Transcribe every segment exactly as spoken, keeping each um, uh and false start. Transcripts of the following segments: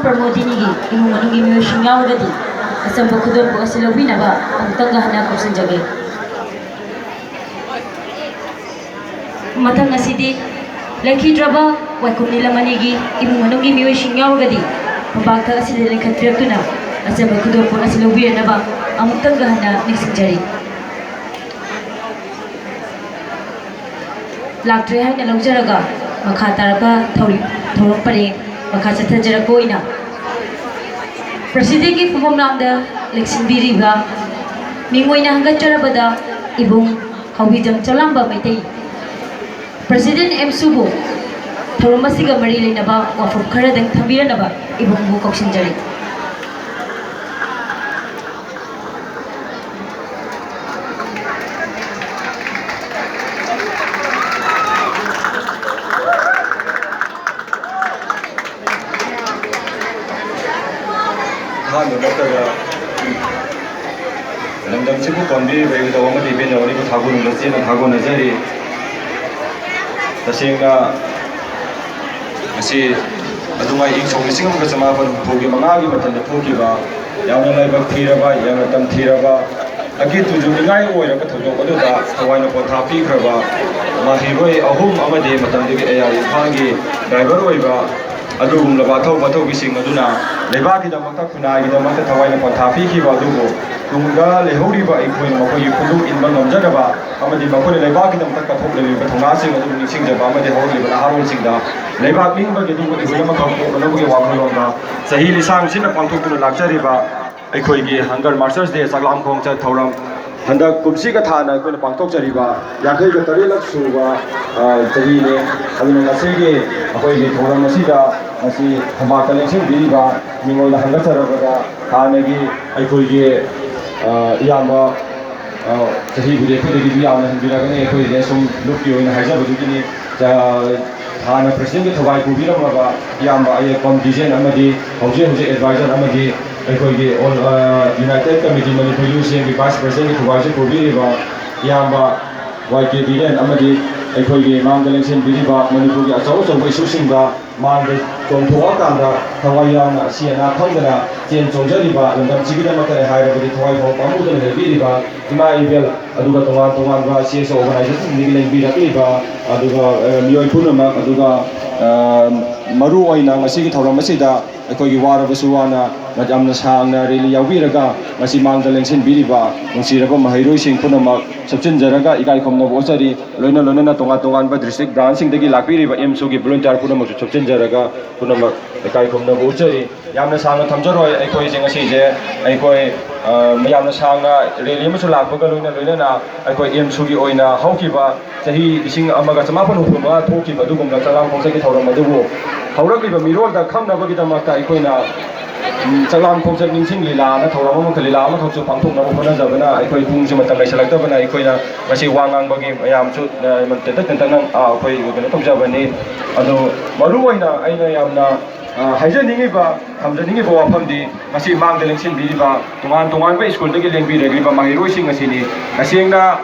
ꯄ꯭ꯔꯃꯣꯗꯤꯅꯤꯒꯤ ꯏꯃꯨꯡ ꯃꯅꯨꯡꯒꯤ ꯃꯤꯑꯣꯏꯁꯤꯡ ꯌꯥꯎꯔꯒꯗꯤ ꯑꯆꯝꯕ ꯈꯨꯗꯣꯜꯄꯣꯠ ꯑꯁꯤ ꯂꯧꯕꯤꯅꯕ ꯑꯃꯨꯛꯇꯪꯒ ꯍꯟꯅ ꯀꯧꯁꯤꯟꯖꯒꯦ꯫ ꯃꯊꯪ ꯑꯁꯤꯗꯤ ꯂꯩꯈꯤꯗ꯭ꯔꯕ ꯋꯥꯏꯈꯨꯝ ꯅꯤꯂꯃꯅꯤꯒꯤ ꯏꯃꯨꯡ ꯃꯅꯨꯡꯒꯤ ꯃꯤꯑꯣꯏꯁꯤꯡ ꯌꯥꯎꯔꯒꯗꯤ ꯐꯝꯄꯥꯛꯊꯛ ꯑꯁꯤꯗ ꯂꯤꯡꯈꯠꯄꯤꯔꯛꯇꯨꯅ ꯑꯆꯝꯕ ꯈꯨꯗꯣꯜꯄꯣꯠ ꯑꯁꯤ ꯂꯧꯕꯤꯔꯅꯕ ꯑꯃꯨꯛꯇꯪꯒ ꯍꯟꯅ ꯅꯤꯡꯁꯤꯡꯖꯔꯤ꯫ ꯂꯥꯛꯇ꯭ꯔꯦ ꯍꯥꯏꯅ ꯂꯧꯖꯔꯒ ꯃꯈꯥ ꯇꯥꯔꯛꯄ ꯊꯧꯔꯤ-, ꯊꯧꯔꯝ ꯄꯔꯦꯡ ꯃꯈꯥ ꯆꯠꯊꯖꯔꯛꯄ ꯑꯣꯏꯅ ꯄ꯭ꯔꯁꯤꯗꯦꯟꯒꯤ ꯐꯝꯐꯝ ꯂꯥꯡꯗ ꯂꯦꯡꯁꯤꯟꯕꯤꯔꯤꯕ ꯃꯤꯡ ꯑꯣꯏꯅ ꯍꯪꯒꯠꯆꯔꯕꯗ ꯏꯕꯨꯡ ꯍꯥꯎꯕꯤꯖꯝ ꯆꯂꯥꯝꯕ ꯃꯩꯇꯩ ꯄ꯭ꯔꯁꯤꯗꯦꯟ ꯑꯦꯝꯁꯨꯕꯨ ꯊꯧꯔꯝ ꯑꯁꯤꯒ ꯃꯔꯤ ꯂꯩꯅꯕ ꯋꯥꯐꯝ ꯈꯔꯗꯪ ꯊꯝꯕꯤꯔꯅꯕ ꯏꯕꯨꯡꯕꯨ ꯀꯧꯁꯤꯟꯖꯔꯤ꯫ ꯑꯍꯥꯟꯕꯃꯛꯇꯗ ꯂꯝꯗꯝꯁꯤꯕꯨ ꯄꯥꯟꯕꯤꯔꯤꯕ ꯏꯕꯨꯙꯧ ꯑꯃꯗꯤ ꯏꯕꯦꯟꯅꯧ ꯑꯅꯤꯕꯨ ꯊꯥꯒꯣꯟꯅ ꯆꯦꯟꯅ ꯊꯥꯒꯣꯟꯅꯖꯔꯤ꯫ ꯇꯁꯦꯡꯅ ꯃꯁꯤ ꯑꯗꯨꯉꯥꯏ ꯏꯪ ꯁꯣꯛ ꯂꯤꯁꯤꯡ ꯑꯃꯒ ꯆꯃꯥꯄꯟ ꯍꯨꯝꯐꯨꯒꯤ ꯃꯉꯥꯒꯤ ꯃꯇꯝꯗ ꯊꯣꯛꯈꯤꯕ ꯌꯥꯝꯅ ꯂꯥꯏꯕꯛ ꯊꯤꯔꯕ, ꯌꯥꯝꯅ ꯇꯝꯊꯤꯔꯕ, ꯑꯀꯤ ꯇꯨꯖꯨꯡꯅꯤꯡꯉꯥꯏ ꯑꯣꯏꯔꯕ ꯊꯧꯗꯣꯛ ꯑꯗꯨꯗ ꯊꯋꯥꯏꯅ ꯄꯣꯟꯊꯥ ꯄꯤꯈ꯭ꯔꯕ ꯃꯍꯩꯔꯣꯏ ꯑꯍꯨꯝ ꯑꯃꯗꯤ ꯃꯇꯝꯗꯨꯒꯤ ꯑꯦ ꯑꯥꯔ ꯏꯝꯐꯥꯜꯒꯤ ꯗ꯭ꯔꯥꯏꯚꯔ ꯑꯣꯏꯕ ꯑꯗꯨꯒꯨꯝꯂꯕ ꯑꯊꯧꯕ ꯑꯊꯧꯕꯤꯁꯤꯡ ꯑꯗꯨꯅ ꯂꯩꯕꯥꯛꯀꯤꯗꯃꯛꯇ, ꯈꯨꯟꯅꯥꯏꯒꯤꯗꯃꯛꯇ ꯊꯋꯥꯏꯅ ꯄꯣꯟꯊꯥ ꯄꯤꯈꯤꯕ ꯑꯗꯨꯕꯨ ꯇꯨꯡꯗ ꯂꯩꯍꯧꯔꯤꯕ ꯑꯩꯈꯣꯏꯅ ꯃꯈꯣꯏꯒꯤ ꯈꯨꯗꯨꯝ ꯏꯟꯕ ꯉꯝꯖꯅꯕ ꯑꯃꯗꯤ ꯃꯈꯣꯏꯅ ꯂꯩꯕꯥꯛꯀꯤꯗꯃꯛꯇ ꯀꯠꯊꯣꯛꯂꯤꯕ ꯊꯧꯅꯥꯁꯤꯡ ꯑꯗꯨꯕꯨ ꯅꯤꯡꯁꯤꯡꯖꯕ ꯑꯃꯗꯤ ꯍꯧꯔꯛꯂꯤꯕ ꯅꯍꯥꯔꯣꯜꯁꯤꯡꯗ ꯂꯩꯕꯥꯛ ꯅꯤꯡꯕꯒꯤ ꯑꯗꯨꯒꯨꯝꯕ ꯏꯍꯨꯜ ꯑꯃꯈꯛ ꯄꯣꯛꯅꯅꯕꯒꯤ ꯋꯥꯈꯜꯂꯣꯟꯗ ꯆꯍꯤ ꯂꯤꯁꯥꯡ ꯁꯤꯟꯅ ꯄꯥꯡꯊꯣꯛꯇꯨꯅ ꯂꯥꯛꯆꯔꯤꯕ ꯑꯩꯈꯣꯏꯒꯤ ꯍꯪꯒꯔ ꯃꯥꯔꯆꯔꯁ ꯗꯦ ꯆꯥꯛꯂꯥꯝ ꯈꯣꯡꯆꯠ ꯊꯧꯔꯝ ꯍꯟꯗꯛ ꯀꯨꯝꯁꯤꯒ ꯊꯥꯅ ꯑꯩꯈꯣꯏꯅ ꯄꯥꯡꯊꯣꯛꯆꯔꯤꯕ ꯌꯥꯡꯈꯩꯒ ꯇꯔꯦꯠꯂꯛ ꯁꯨꯕ, ꯑ, ꯆꯍꯤꯅꯤ꯫ ꯑꯗꯨꯅ ꯉꯁꯤꯒꯤ ꯑꯩꯈꯣꯏꯒꯤ ꯊꯧꯔꯝ ꯑꯁꯤꯗ ꯉꯁꯤ ꯊꯝꯕꯥꯛꯇ ꯂꯦꯡꯁꯤꯟꯕꯤꯔꯤꯕ ꯃꯤꯉꯣꯟꯗ ꯍꯪꯒꯠꯆꯔꯕꯗ ꯍꯥꯟꯅꯒꯤ ꯑꯩꯈꯣꯏꯒꯤ, ꯑ, ꯏꯌꯥꯝꯕ, ꯑ, ꯆꯍꯤꯕꯨꯗꯤ ꯑꯩꯈꯣꯏꯗꯒꯤꯗꯤ ꯌꯥꯝꯅ ꯍꯟꯕꯤꯔꯒꯅꯤ, ꯑꯩꯈꯣꯏꯁꯦ ꯁꯨꯝ ꯂꯨꯞꯀꯤ ꯑꯣꯏꯅ ꯍꯥꯏꯖꯕꯗꯨꯒꯤꯅꯤ꯫ ꯑ, ꯍꯥꯟꯅ ꯄ꯭ꯔꯁꯤꯗꯦꯟꯒꯤ ꯊꯧꯒꯥꯏ ꯄꯨꯕꯤꯔꯝꯂꯕ ꯏꯌꯥꯝꯕ ꯑꯌꯦꯛꯄꯝ ꯗꯤꯖꯦꯟ ꯑꯃꯗꯤ ꯍꯧꯖꯤꯛ ꯍꯧꯖꯤꯛ ꯑꯦꯗꯚꯥꯏꯖꯔ ꯑꯃꯗꯤ ꯑꯩꯈꯣꯏꯒꯤ ꯑꯣꯜ, ꯑ, ꯌꯨꯅꯥꯏꯇꯦꯠ ꯀꯃꯤꯇꯤ ꯃꯅꯤꯄꯨꯔ ꯌꯨ ꯁꯤ ꯑꯦꯝꯒꯤ ꯚꯥꯏꯁ ꯄ꯭ꯔꯁꯤꯗꯦꯟꯒꯤ ꯊꯧꯒꯥꯏꯁꯨ ꯄꯨꯕꯤꯔꯤꯕ ꯏꯌꯥꯝꯕ ꯋꯥꯏ ꯀꯦ ꯕꯤꯔꯦꯟ ꯑꯃꯗꯤ ꯑꯩꯈꯣꯏꯒꯤ ꯃꯥꯡꯗ ꯂꯦꯡꯁꯤꯟꯕꯤꯔꯤꯕ ꯃꯅꯤꯄꯨꯔꯒꯤ ꯑꯆꯧ ꯑꯆꯧꯕ ꯏꯁꯨꯁꯤꯡꯗ ꯃꯥꯡꯗ ꯆꯣꯡꯊꯣꯛꯑꯀꯥꯟꯗ ꯊꯋꯥꯏ ꯌꯥꯎꯅ ꯑꯁꯤ ꯑꯅꯥ ꯈꯪꯗꯅ ꯆꯦꯟ ꯆꯣꯡꯖꯔꯤꯕ ꯂꯝꯗꯝꯁꯤꯒꯤꯗꯃꯛꯇꯅꯤ ꯍꯥꯏꯔꯕꯗꯤ ꯊꯋꯥꯏ ꯐꯥꯎ ꯄꯥꯝꯃꯨꯗꯅ ꯂꯦꯡꯕꯤꯔꯤꯕ ꯏꯃꯥ ꯏꯕꯦꯜ, ꯑꯗꯨꯒ ꯇꯣꯉꯥꯟ ꯇꯣꯉꯥꯟꯕ ꯁꯤ ꯑꯦꯁ ꯑꯣ ꯑꯣꯔꯒꯅꯥꯏꯖꯦꯁꯟꯁꯤꯡꯗꯒꯤ ꯂꯦꯡꯕꯤꯔꯛꯂꯤꯕ, ꯑꯗꯨꯒ, ꯑ, ꯃꯤꯑꯣꯏ ꯄꯨꯝꯅꯃꯛ, ꯑꯗꯨꯒ, ꯑ, ꯃꯔꯨ ꯑꯣꯏꯅ ꯉꯁꯤꯒꯤ ꯊꯧꯔꯝ ꯑꯁꯤꯗ ꯑꯩꯈꯣꯏꯒꯤ ꯋꯥꯔꯕꯁꯨ ꯋꯥꯅ ꯌꯥꯝꯅ ꯁꯥꯡꯅ ꯔꯦꯂꯤ ꯌꯥꯎꯕꯤꯔꯒ ꯉꯁꯤ ꯃꯥꯡꯗ ꯂꯦꯡꯁꯤꯟꯕꯤꯔꯤꯕ ꯅꯨꯡꯁꯤꯔꯕ ꯃꯍꯩꯔꯣꯏꯁꯤꯡ ꯄꯨꯝꯅꯃꯛ ꯁꯨꯞꯆꯤꯟꯖꯔꯒ ꯏꯀꯥꯏ ꯈꯨꯝꯅꯕ ꯎꯠꯆꯔꯤ꯫ ꯂꯣꯏꯅ ꯂꯣꯏꯅꯅ ꯇꯣꯉꯥꯟ ꯇꯣꯉꯥꯟꯕ ꯗꯤꯁꯇ꯭ꯔꯤꯛ ꯕ꯭ꯔꯥꯟꯁꯁꯤꯡꯗꯒꯤ ꯂꯥꯛꯄꯤꯔꯤꯕ ꯑꯦꯝꯁꯨꯒꯤ ꯚꯣꯂꯨꯟꯇꯤꯌꯥꯔ ꯄꯨꯝꯅꯃꯛꯁꯨ ꯁꯨꯞꯆꯤꯟꯖꯔꯒ ꯄꯨꯝꯅꯃꯛ ꯏꯀꯥꯏ ꯈꯨꯝꯅꯕ ꯎꯠꯆꯔꯤ꯫ ꯌꯥꯝꯅ ꯁꯥꯡꯅ ꯊꯝꯖꯔꯣꯏ꯫ ꯑꯩꯈꯣꯏꯁꯦ ꯉꯁꯤꯁꯦ ꯑꯩꯈꯣꯏ, ꯑ, ꯌꯥꯝꯅ ꯁꯥꯡꯅ ꯔꯦꯂꯤ ꯑꯃꯁꯨ ꯂꯥꯛꯄꯒ ꯂꯣꯏꯅ ꯂꯣꯏꯅꯅ ꯑꯩꯈꯣꯏ ꯑꯦꯝꯁꯨꯒꯤ ꯑꯣꯏꯅ ꯍꯧꯈꯤꯕ ꯆꯍꯤ ꯂꯤꯁꯤꯡ ꯑꯃꯒ ꯆꯃꯥꯄꯟ ꯍꯨꯝꯐꯨ ꯃꯉꯥ ꯊꯣꯛꯈꯤꯕ ꯑꯗꯨꯒꯨꯝꯕ ꯆꯥꯛꯂꯥꯝ ꯈꯣꯡꯆꯠꯀꯤ ꯊꯧꯔꯝ ꯑꯗꯨꯕꯨ ꯍꯧꯔꯛꯂꯤꯕ ꯃꯤꯔꯣꯜꯗ ꯈꯪꯅꯕꯒꯤꯗꯃꯛꯇ ꯑꯩꯈꯣꯏꯅ, ꯎꯝ, ꯆꯥꯛꯂꯥꯝ ꯈꯣꯡꯆꯠ ꯅꯤꯡꯁꯤꯡ ꯂꯤꯂꯥꯅ ꯊꯧꯔꯝ ꯑꯃꯈꯛ, ꯂꯤꯂꯥ ꯑꯃꯈꯛꯁꯨ ꯄꯥꯡꯊꯣꯛꯅꯕ ꯍꯣꯠꯅꯖꯕꯅ ꯑꯩꯈꯣꯏ ꯄꯨꯡꯁꯨ ꯃꯇꯝ ꯂꯩꯁꯜꯂꯛꯇꯕꯅ ꯑꯩꯈꯣꯏꯅ ꯉꯁꯤ ꯋꯥ ꯉꯥꯡꯕꯒꯤ ꯃꯌꯥꯝꯁꯨ, ꯑ, ꯇꯦꯟꯇꯛ ꯇꯦꯟꯇꯛꯅ, ꯑ, ꯑꯩꯈꯣꯏ ꯀꯩꯅꯣ ꯇꯧꯖꯕꯅꯤ꯫ ꯑꯗꯣ ꯃꯔꯨꯑꯣꯏꯅ ꯑꯩꯅ ꯌꯥꯝꯅ, ꯑ, ꯍꯥꯏꯖꯅꯤꯡꯉꯤꯕ, ꯊꯝꯖꯅꯤꯡꯉꯤꯕ ꯋꯥꯐꯝꯗꯤ ꯉꯁꯤ ꯃꯥꯡꯗ ꯂꯦꯡꯁꯤꯟꯕꯤꯔꯤꯕ ꯇꯣꯉꯥꯟ ꯇꯣꯉꯥꯟꯕ ꯁ꯭ꯀꯨꯜꯗꯒꯤ ꯂꯦꯡꯕꯤꯔꯛꯂꯤꯕ ꯃꯍꯩꯔꯣꯏꯁꯤꯡ ꯑꯁꯤꯅꯤ꯫ ꯇꯁꯦꯡꯅ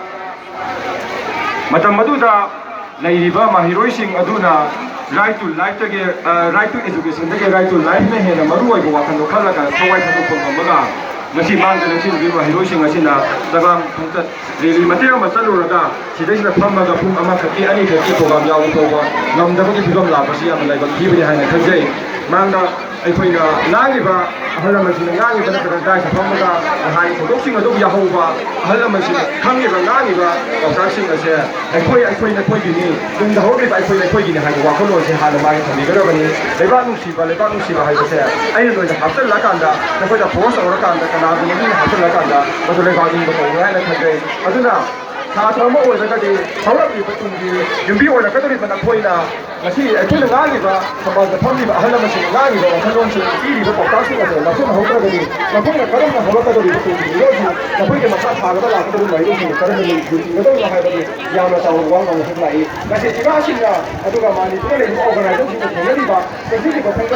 ꯃꯇꯝ ꯑꯗꯨꯗ ꯂꯩꯔꯤꯕ ꯃꯍꯩꯔꯣꯏꯁꯤꯡ ꯑꯗꯨꯅ right to life ꯇꯒꯤ, ꯑ, right to education ꯗꯒꯤ right to life ꯅ ꯍꯦꯟꯅ ꯃꯔꯨ ꯑꯣꯏꯕ ꯋꯥꯈꯜꯗꯣ ꯈꯜꯂꯒ ꯊꯋꯥꯏ ꯊꯥꯗꯣꯛꯄ ꯉꯝꯃꯒ ꯉꯁꯤ ꯃꯥꯡꯗ ꯂꯦꯡꯁꯤꯟꯕꯤꯔꯤꯕ ꯃꯍꯩꯔꯣꯏꯁꯤꯡ ꯑꯁꯤꯅ ꯆꯥꯛꯂꯥꯝ ꯈꯣꯡꯆꯠ ꯔꯦꯂꯤ ꯃꯇꯦꯛ ꯑꯃ ꯆꯠꯂꯨꯔꯒ ꯁꯤꯗꯩꯁꯤꯗ ꯐꯝꯃꯒ ꯄꯨꯡ ꯑꯃꯈꯛꯀꯤ ꯑꯅꯤꯈꯛꯀꯤ ꯄ꯭ꯔꯣꯒ꯭ꯔꯥꯝ ꯌꯥꯎꯕ ꯐꯥꯎꯕ ꯉꯝꯗꯕꯒꯤ ꯐꯤꯕꯝ ꯂꯥꯛꯄꯁꯤ ꯌꯥꯝꯅ ꯂꯥꯏꯕꯛ ꯊꯤꯕꯅꯤ ꯍꯥꯏꯅ ꯈꯟꯖꯩ꯫ ꯃꯥꯡꯗ ꯑꯩꯈꯣꯏꯅ ꯉꯥꯡꯉꯤꯕ ꯑꯍꯜ ꯂꯃꯟꯁꯤꯡꯅ ꯉꯥꯡꯉꯤꯕ ꯅꯠꯇ꯭ꯔꯒ ꯗꯥꯏꯁꯇ ꯐꯝꯃꯒ ꯅꯍꯥꯟꯒꯤ ꯊꯧꯗꯣꯛꯁꯤꯡ ꯑꯗꯨꯕꯨ ꯌꯥꯍꯧꯕ ꯑꯍꯜ ꯂꯃꯟꯁꯤꯡꯅ ꯈꯪꯉꯤꯕ ꯉꯥꯡꯉꯤꯕ ꯄꯥꯎꯇꯥꯛꯁꯤꯡ ꯑꯁꯦ ꯑꯩꯈꯣꯏ, ꯑꯩꯈꯣꯏ ꯅꯈꯣꯏꯒꯤꯅꯤ, ꯇꯨꯡꯗ ꯍꯧꯔꯛꯂꯤꯕ ꯑꯩꯈꯣꯏ ꯅꯈꯣꯏꯒꯤꯅꯤ ꯍꯥꯏꯕ ꯋꯥꯈꯜꯂꯣꯟꯁꯦ ꯍꯥꯟꯅ ꯃꯥꯒꯤ ꯊꯝꯕꯤꯒꯗꯕꯅꯤ꯫ ꯂꯩꯕꯥꯛ ꯅꯨꯡꯁꯤꯕ, ꯂꯩꯕꯥꯛ ꯅꯨꯡꯁꯤꯕ ꯍꯥꯏꯕꯁꯦ ꯑꯩꯅ ꯅꯣꯏꯗ ꯍꯥꯞꯆꯤꯜꯂꯀꯥꯟꯗ, ꯅꯈꯣꯏꯗ ꯐꯣꯔꯁ ꯇꯧꯔꯀꯥꯟꯗ, ꯀꯅꯥꯒꯨꯝꯕ ꯃꯤꯅ ꯍꯥꯞꯆꯤꯜꯂꯀꯥꯟꯗ ꯃꯗꯨ ꯂꯩꯕꯥꯛ ꯅꯤꯡꯕ ꯀꯧꯏ ꯍꯥꯏꯅ ꯈꯟꯖꯩ꯫ ꯑꯗꯨꯅ ꯁꯥꯇ꯭ꯔ ꯑꯃ ꯑꯣꯏꯔꯒꯗꯤ ꯍꯧꯔꯛꯂꯤꯕ ꯇꯨꯡꯒꯤ ꯌꯨꯝꯕꯤ ꯑꯣꯏꯔꯛꯀꯗꯧꯔꯤꯕ ꯅꯈꯣꯏꯅ ꯉꯁꯤ ꯑꯩꯈꯣꯏꯅ ꯉꯥꯡꯂꯤꯕ, ꯁꯃꯥꯖꯗ ꯐꯝꯂꯤꯕ ꯑꯍꯜ ꯂꯃꯟꯁꯤꯡꯅ ꯉꯥꯡꯂꯤꯕ ꯋꯥꯈꯜꯂꯣꯟꯁꯤꯡ, ꯄꯤꯔꯤꯕ ꯄꯥꯎꯇꯥꯛꯁꯤꯡ ꯑꯁꯦ ꯂꯧꯁꯤꯟꯍꯧꯗ꯭ꯔꯒꯗꯤ ꯅꯈꯣꯏꯅ ꯀꯔꯝꯅ ꯍꯧꯔꯛꯀꯗꯧꯔꯤꯕ ꯇꯨꯡꯒꯤ ꯃꯤꯔꯣꯜꯁꯤꯡ, ꯅꯈꯣꯏꯒꯤ ꯃꯈꯥ ꯊꯥꯔꯒ ꯂꯥꯛꯀꯗꯧꯔꯤꯕ ꯃꯍꯩꯔꯣꯏꯁꯤꯡꯕꯨ ꯀꯔꯝꯅ ꯌꯦꯡꯁꯤꯟꯒꯗꯧꯔꯤꯅꯣ ꯍꯥꯏꯕꯒꯤ ꯌꯥꯝꯅ ꯆꯥꯎꯕ ꯋꯥꯐꯝ ꯑꯃꯈꯛ ꯂꯥꯛꯏ꯫ ꯉꯁꯤ ꯏꯃꯥꯁꯤꯡꯅ ꯑꯗꯨꯒ ꯃꯅꯤꯄꯨꯔꯗ ꯂꯩꯔꯤꯕ ꯑꯣꯔꯒꯅꯥꯏꯖꯔꯁꯤꯡꯅ ꯊꯦꯡꯅꯔꯤꯕ ꯉꯁꯤꯒꯤ ꯃꯐꯝ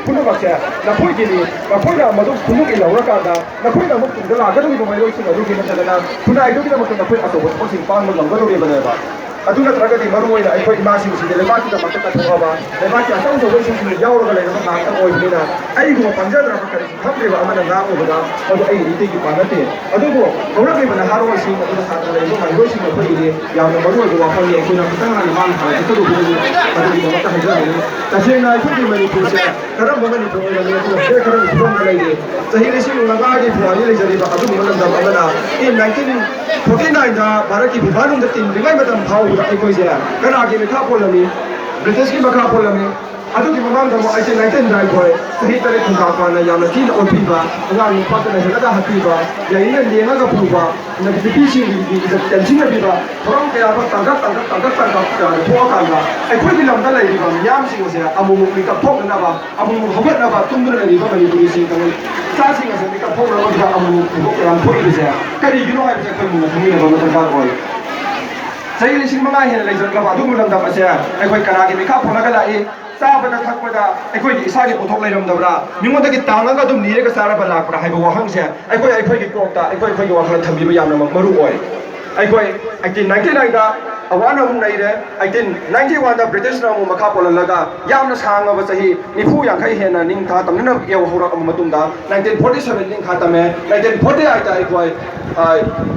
ꯄꯨꯝꯅꯃꯛꯁꯦ ꯅꯈꯣꯏꯒꯤꯅꯤ꯫ ꯅꯈꯣꯏꯅ ꯃꯗꯨ ꯈꯨꯟꯅꯨꯡ ꯏꯜꯍꯧꯔꯀꯥꯟꯗ ꯅꯈꯣꯏꯅ ꯑꯃꯨꯛ ꯇꯨꯡꯗ ꯂꯥꯛꯀꯗꯧꯔꯤꯕ ꯃꯍꯩꯔꯣꯏꯁꯤꯡ ꯑꯗꯨꯒꯤ ꯅꯠꯇ꯭ꯔꯒꯅ ꯈꯨꯟꯅꯥꯏꯗꯨꯒꯤꯗꯃꯛꯇ ꯅꯈꯣꯏ ꯑꯆꯧꯕ ꯊꯕꯛꯁꯤꯡ ꯄꯥꯡꯕ ꯉꯝꯒꯗꯧꯔꯤꯕꯅꯦꯕ꯫ ꯑꯗꯨ ꯅꯠꯇ꯭ꯔꯒꯗꯤ ꯃꯔꯨ ꯑꯣꯏꯅ ꯑꯩꯈꯣꯏ ꯏꯃꯥꯁꯤꯡꯁꯤꯗꯤ ꯂꯩꯕꯥꯛꯀꯤꯗꯃꯛꯇ ꯀꯠꯊꯣꯛꯑꯕ, ꯂꯩꯕꯥꯛꯀꯤ ꯑꯆꯧ ꯑꯆꯧꯕ ꯏꯁꯨꯁꯤꯡꯗ ꯌꯥꯎꯔꯒ ꯂꯩꯔꯕ ꯉꯥꯛꯇ ꯑꯣꯏꯕꯅꯤꯅ, ꯑꯩꯒꯨꯝꯕ ꯄꯪꯖꯗ꯭ꯔꯕ ꯀꯔꯤꯒꯨꯝꯕ ꯈꯪꯗ꯭ꯔꯤꯕ ꯑꯃꯅ ꯉꯥꯡꯂꯨꯕꯗ ꯃꯗꯨ ꯑꯩꯒꯤ ꯏꯇꯩꯒꯤ ꯄꯥ ꯅꯠꯇꯦ꯫ ꯑꯗꯨꯕꯨ ꯍꯧꯔꯛꯂꯤꯕ ꯅꯍꯥꯔꯣꯜꯁꯤꯡ, ꯑꯗꯨꯒ ꯁꯥꯇ꯭ꯔ ꯂꯩꯔꯤꯕ ꯃꯍꯩꯔꯣꯏꯁꯤꯡ ꯑꯩꯈꯣꯏꯒꯤꯗꯤ ꯌꯥꯝꯅ ꯃꯔꯨ ꯑꯣꯏꯕ ꯋꯥꯐꯝꯅꯤ꯫ ꯑꯩꯈꯣꯏꯅ ꯈꯤꯇꯪ ꯍꯥꯟꯅ ꯃꯥꯡ ꯊꯥꯒꯠꯀꯗꯧꯕꯗꯨ ꯑꯗꯨꯒꯤꯗꯃꯛꯇ ꯍꯥꯏꯖꯕꯅꯤ꯫ ꯇꯁꯦꯡꯅ ꯑꯩꯈꯣꯏꯒꯤ ꯃꯅꯤꯄꯨꯔꯁꯦ ꯀꯔꯝꯕ ꯃꯅꯤꯄꯨꯔ ꯑꯣꯏꯔꯝꯃꯤ, ꯑꯗꯨꯒ ꯍꯧꯖꯤꯛ ꯀꯔꯝꯕ ꯐꯤꯕꯝꯗ ꯂꯩꯔꯤ? ꯆꯍꯤ ꯂꯤꯁꯤꯡ ꯃꯉꯥꯒꯤ ꯄꯨꯋꯥꯔꯤ ꯂꯩꯖꯔꯤꯕ ꯑꯗꯨꯒꯨꯝꯕ ꯂꯝꯗꯝ ꯑꯃꯅ in nineteen forty nine ꯗ ꯚꯥꯔꯠꯀꯤ ꯐꯤꯐꯥ ꯅꯨꯡꯗ ꯇꯤꯟꯗ꯭ꯔꯤꯉꯩ ꯃꯇꯝ ꯐꯥꯎꯕꯗ ꯑꯩꯈꯣꯏꯁꯦ ꯀꯅꯥꯒꯤ ꯃꯤꯈꯥ ꯄꯣꯜꯂꯝꯃꯤ? ꯕ꯭ꯔꯤꯇꯤꯁꯀꯤ ꯃꯈꯥ ꯄꯣꯜꯂꯝꯃꯤ꯫ ꯑꯗꯨꯒꯤ ꯃꯃꯥꯡꯗ ꯑꯃꯨꯛ ꯑꯩꯁꯦ nineteen ꯗ ꯑꯩꯈꯣꯏ ꯆꯍꯤ ꯇꯔꯦꯠ ꯈꯨꯟꯇꯥꯛꯄꯅ ꯌꯥꯝꯅ ꯊꯤꯅ ꯑꯣꯠꯄꯤꯕ, ꯑꯉꯥꯡ ꯅꯨꯄꯥꯇꯅ ꯍꯦꯜꯂꯒ ꯍꯥꯠꯄꯤꯕ, ꯌꯥꯏꯅ ꯂꯦꯡꯉꯒ ꯄꯨꯕ, ꯅꯨꯄꯤꯁꯤꯡꯒꯤ ꯏꯖꯠ ꯇꯦꯟꯁꯤꯟꯅꯕꯤꯕ ꯊꯧꯔꯝ ꯀꯌꯥ ꯑꯃ ꯇꯥꯡꯀꯛ ꯇꯥꯡꯀꯛ ꯇꯥꯡꯀꯛ ꯇꯥꯡꯀꯛ ꯀꯌꯥꯗ ꯊꯣꯛꯑꯀꯥꯟꯗ ꯑꯩꯈꯣꯏꯒꯤ ꯂꯝꯗ ꯂꯩꯔꯤꯕ ꯃꯤꯌꯥꯝꯁꯤꯡ ꯑꯁꯦ ꯑꯃꯨꯛ ꯑꯃꯨꯛ ꯃꯤꯀꯞ ꯊꯣꯛꯅꯅꯕ, ꯑꯃꯨꯛ ꯑꯃꯨꯛ ꯍꯧꯒꯠꯅꯕ, ꯇꯨꯝꯗꯨꯅ ꯂꯩꯔꯤꯕ ꯃꯅꯤꯄꯨꯔꯤꯁꯤꯡ ꯏꯆꯥꯁꯤꯡ ꯑꯁꯦ ꯃꯤꯀꯞ ꯊꯣꯛꯅꯕ ꯑꯃꯨꯛ ꯑꯃꯨꯛ ꯊꯣꯛ-, ꯌꯥꯝ ꯊꯣꯛꯏꯕꯁꯦ ꯀꯔꯤꯒꯤꯅꯣ ꯍꯥꯏꯕꯁꯦ ꯑꯩꯈꯣꯏ ꯃꯨꯟꯅ ꯈꯪꯃꯤꯟꯅꯕ ꯑꯃ ꯗꯔꯀꯥꯔ ꯑꯣꯏ꯫ ꯆꯍꯤ ꯂꯤꯁꯤꯡ ꯃꯉꯥ ꯍꯦꯟꯅ ꯂꯩꯖꯔꯛꯂꯕ ꯑꯗꯨꯒꯨꯝꯕ ꯂꯝꯗꯝ ꯑꯁꯦ ꯑꯩꯈꯣꯏ ꯀꯅꯥꯒꯤ ꯃꯤꯈꯥ ꯄꯣꯜꯂꯒ ꯂꯥꯛꯏ? ꯆꯥꯕꯗ ꯊꯛꯄꯗ ꯑꯩꯈꯣꯏꯒꯤ ꯏꯁꯥꯒꯤ ꯄꯣꯠꯊꯣꯛ ꯂꯩꯔꯝꯗꯕ꯭ꯔꯥ? ꯃꯤꯉꯣꯟꯗꯒꯤ ꯇꯥꯡꯉꯒ ꯑꯗꯨꯝ ꯅꯤꯔꯒ ꯆꯥꯔꯕ ꯂꯥꯛꯄ꯭ꯔꯥ ꯍꯥꯏꯕ ꯋꯥꯍꯪꯁꯦ ꯑꯩꯈꯣꯏ ꯑꯩꯈꯣꯏꯒꯤ ꯀꯣꯛꯇ, ꯑꯩꯈꯣꯏ ꯑꯩꯈꯣꯏꯒꯤ ꯋꯥꯈꯜꯗ ꯊꯝꯕꯤꯕ ꯌꯥꯝꯅꯃꯛ ꯃꯔꯨ ꯑꯣꯏ꯫ ꯑꯩꯈꯣꯏ eighteen ninety nine ꯗ ꯑꯋꯥꯅ ꯑꯃꯨꯛ ꯅꯩꯔꯦ, eighteen ninety one ꯗ ꯕ꯭ꯔꯤꯇꯤꯁꯅ ꯑꯃꯨꯛ ꯃꯈꯥ ꯄꯣꯜꯍꯜꯂꯒ ꯌꯥꯝꯅ ꯁꯥꯡꯉꯕ ꯆꯍꯤ ꯅꯤꯐꯨ ꯌꯥꯡꯈꯩ ꯍꯦꯟꯅ ꯅꯤꯡꯊꯥ ꯇꯝꯅꯅꯕꯒꯤ ꯍꯧꯔꯛꯑꯕ ꯃꯇꯨꯡꯗ nineteen forty seven ꯅꯤꯡꯈꯥ ꯇꯝꯃꯦ꯫ Nineteen forty eight ꯇ ꯑꯩꯈꯣꯏ, ꯑ,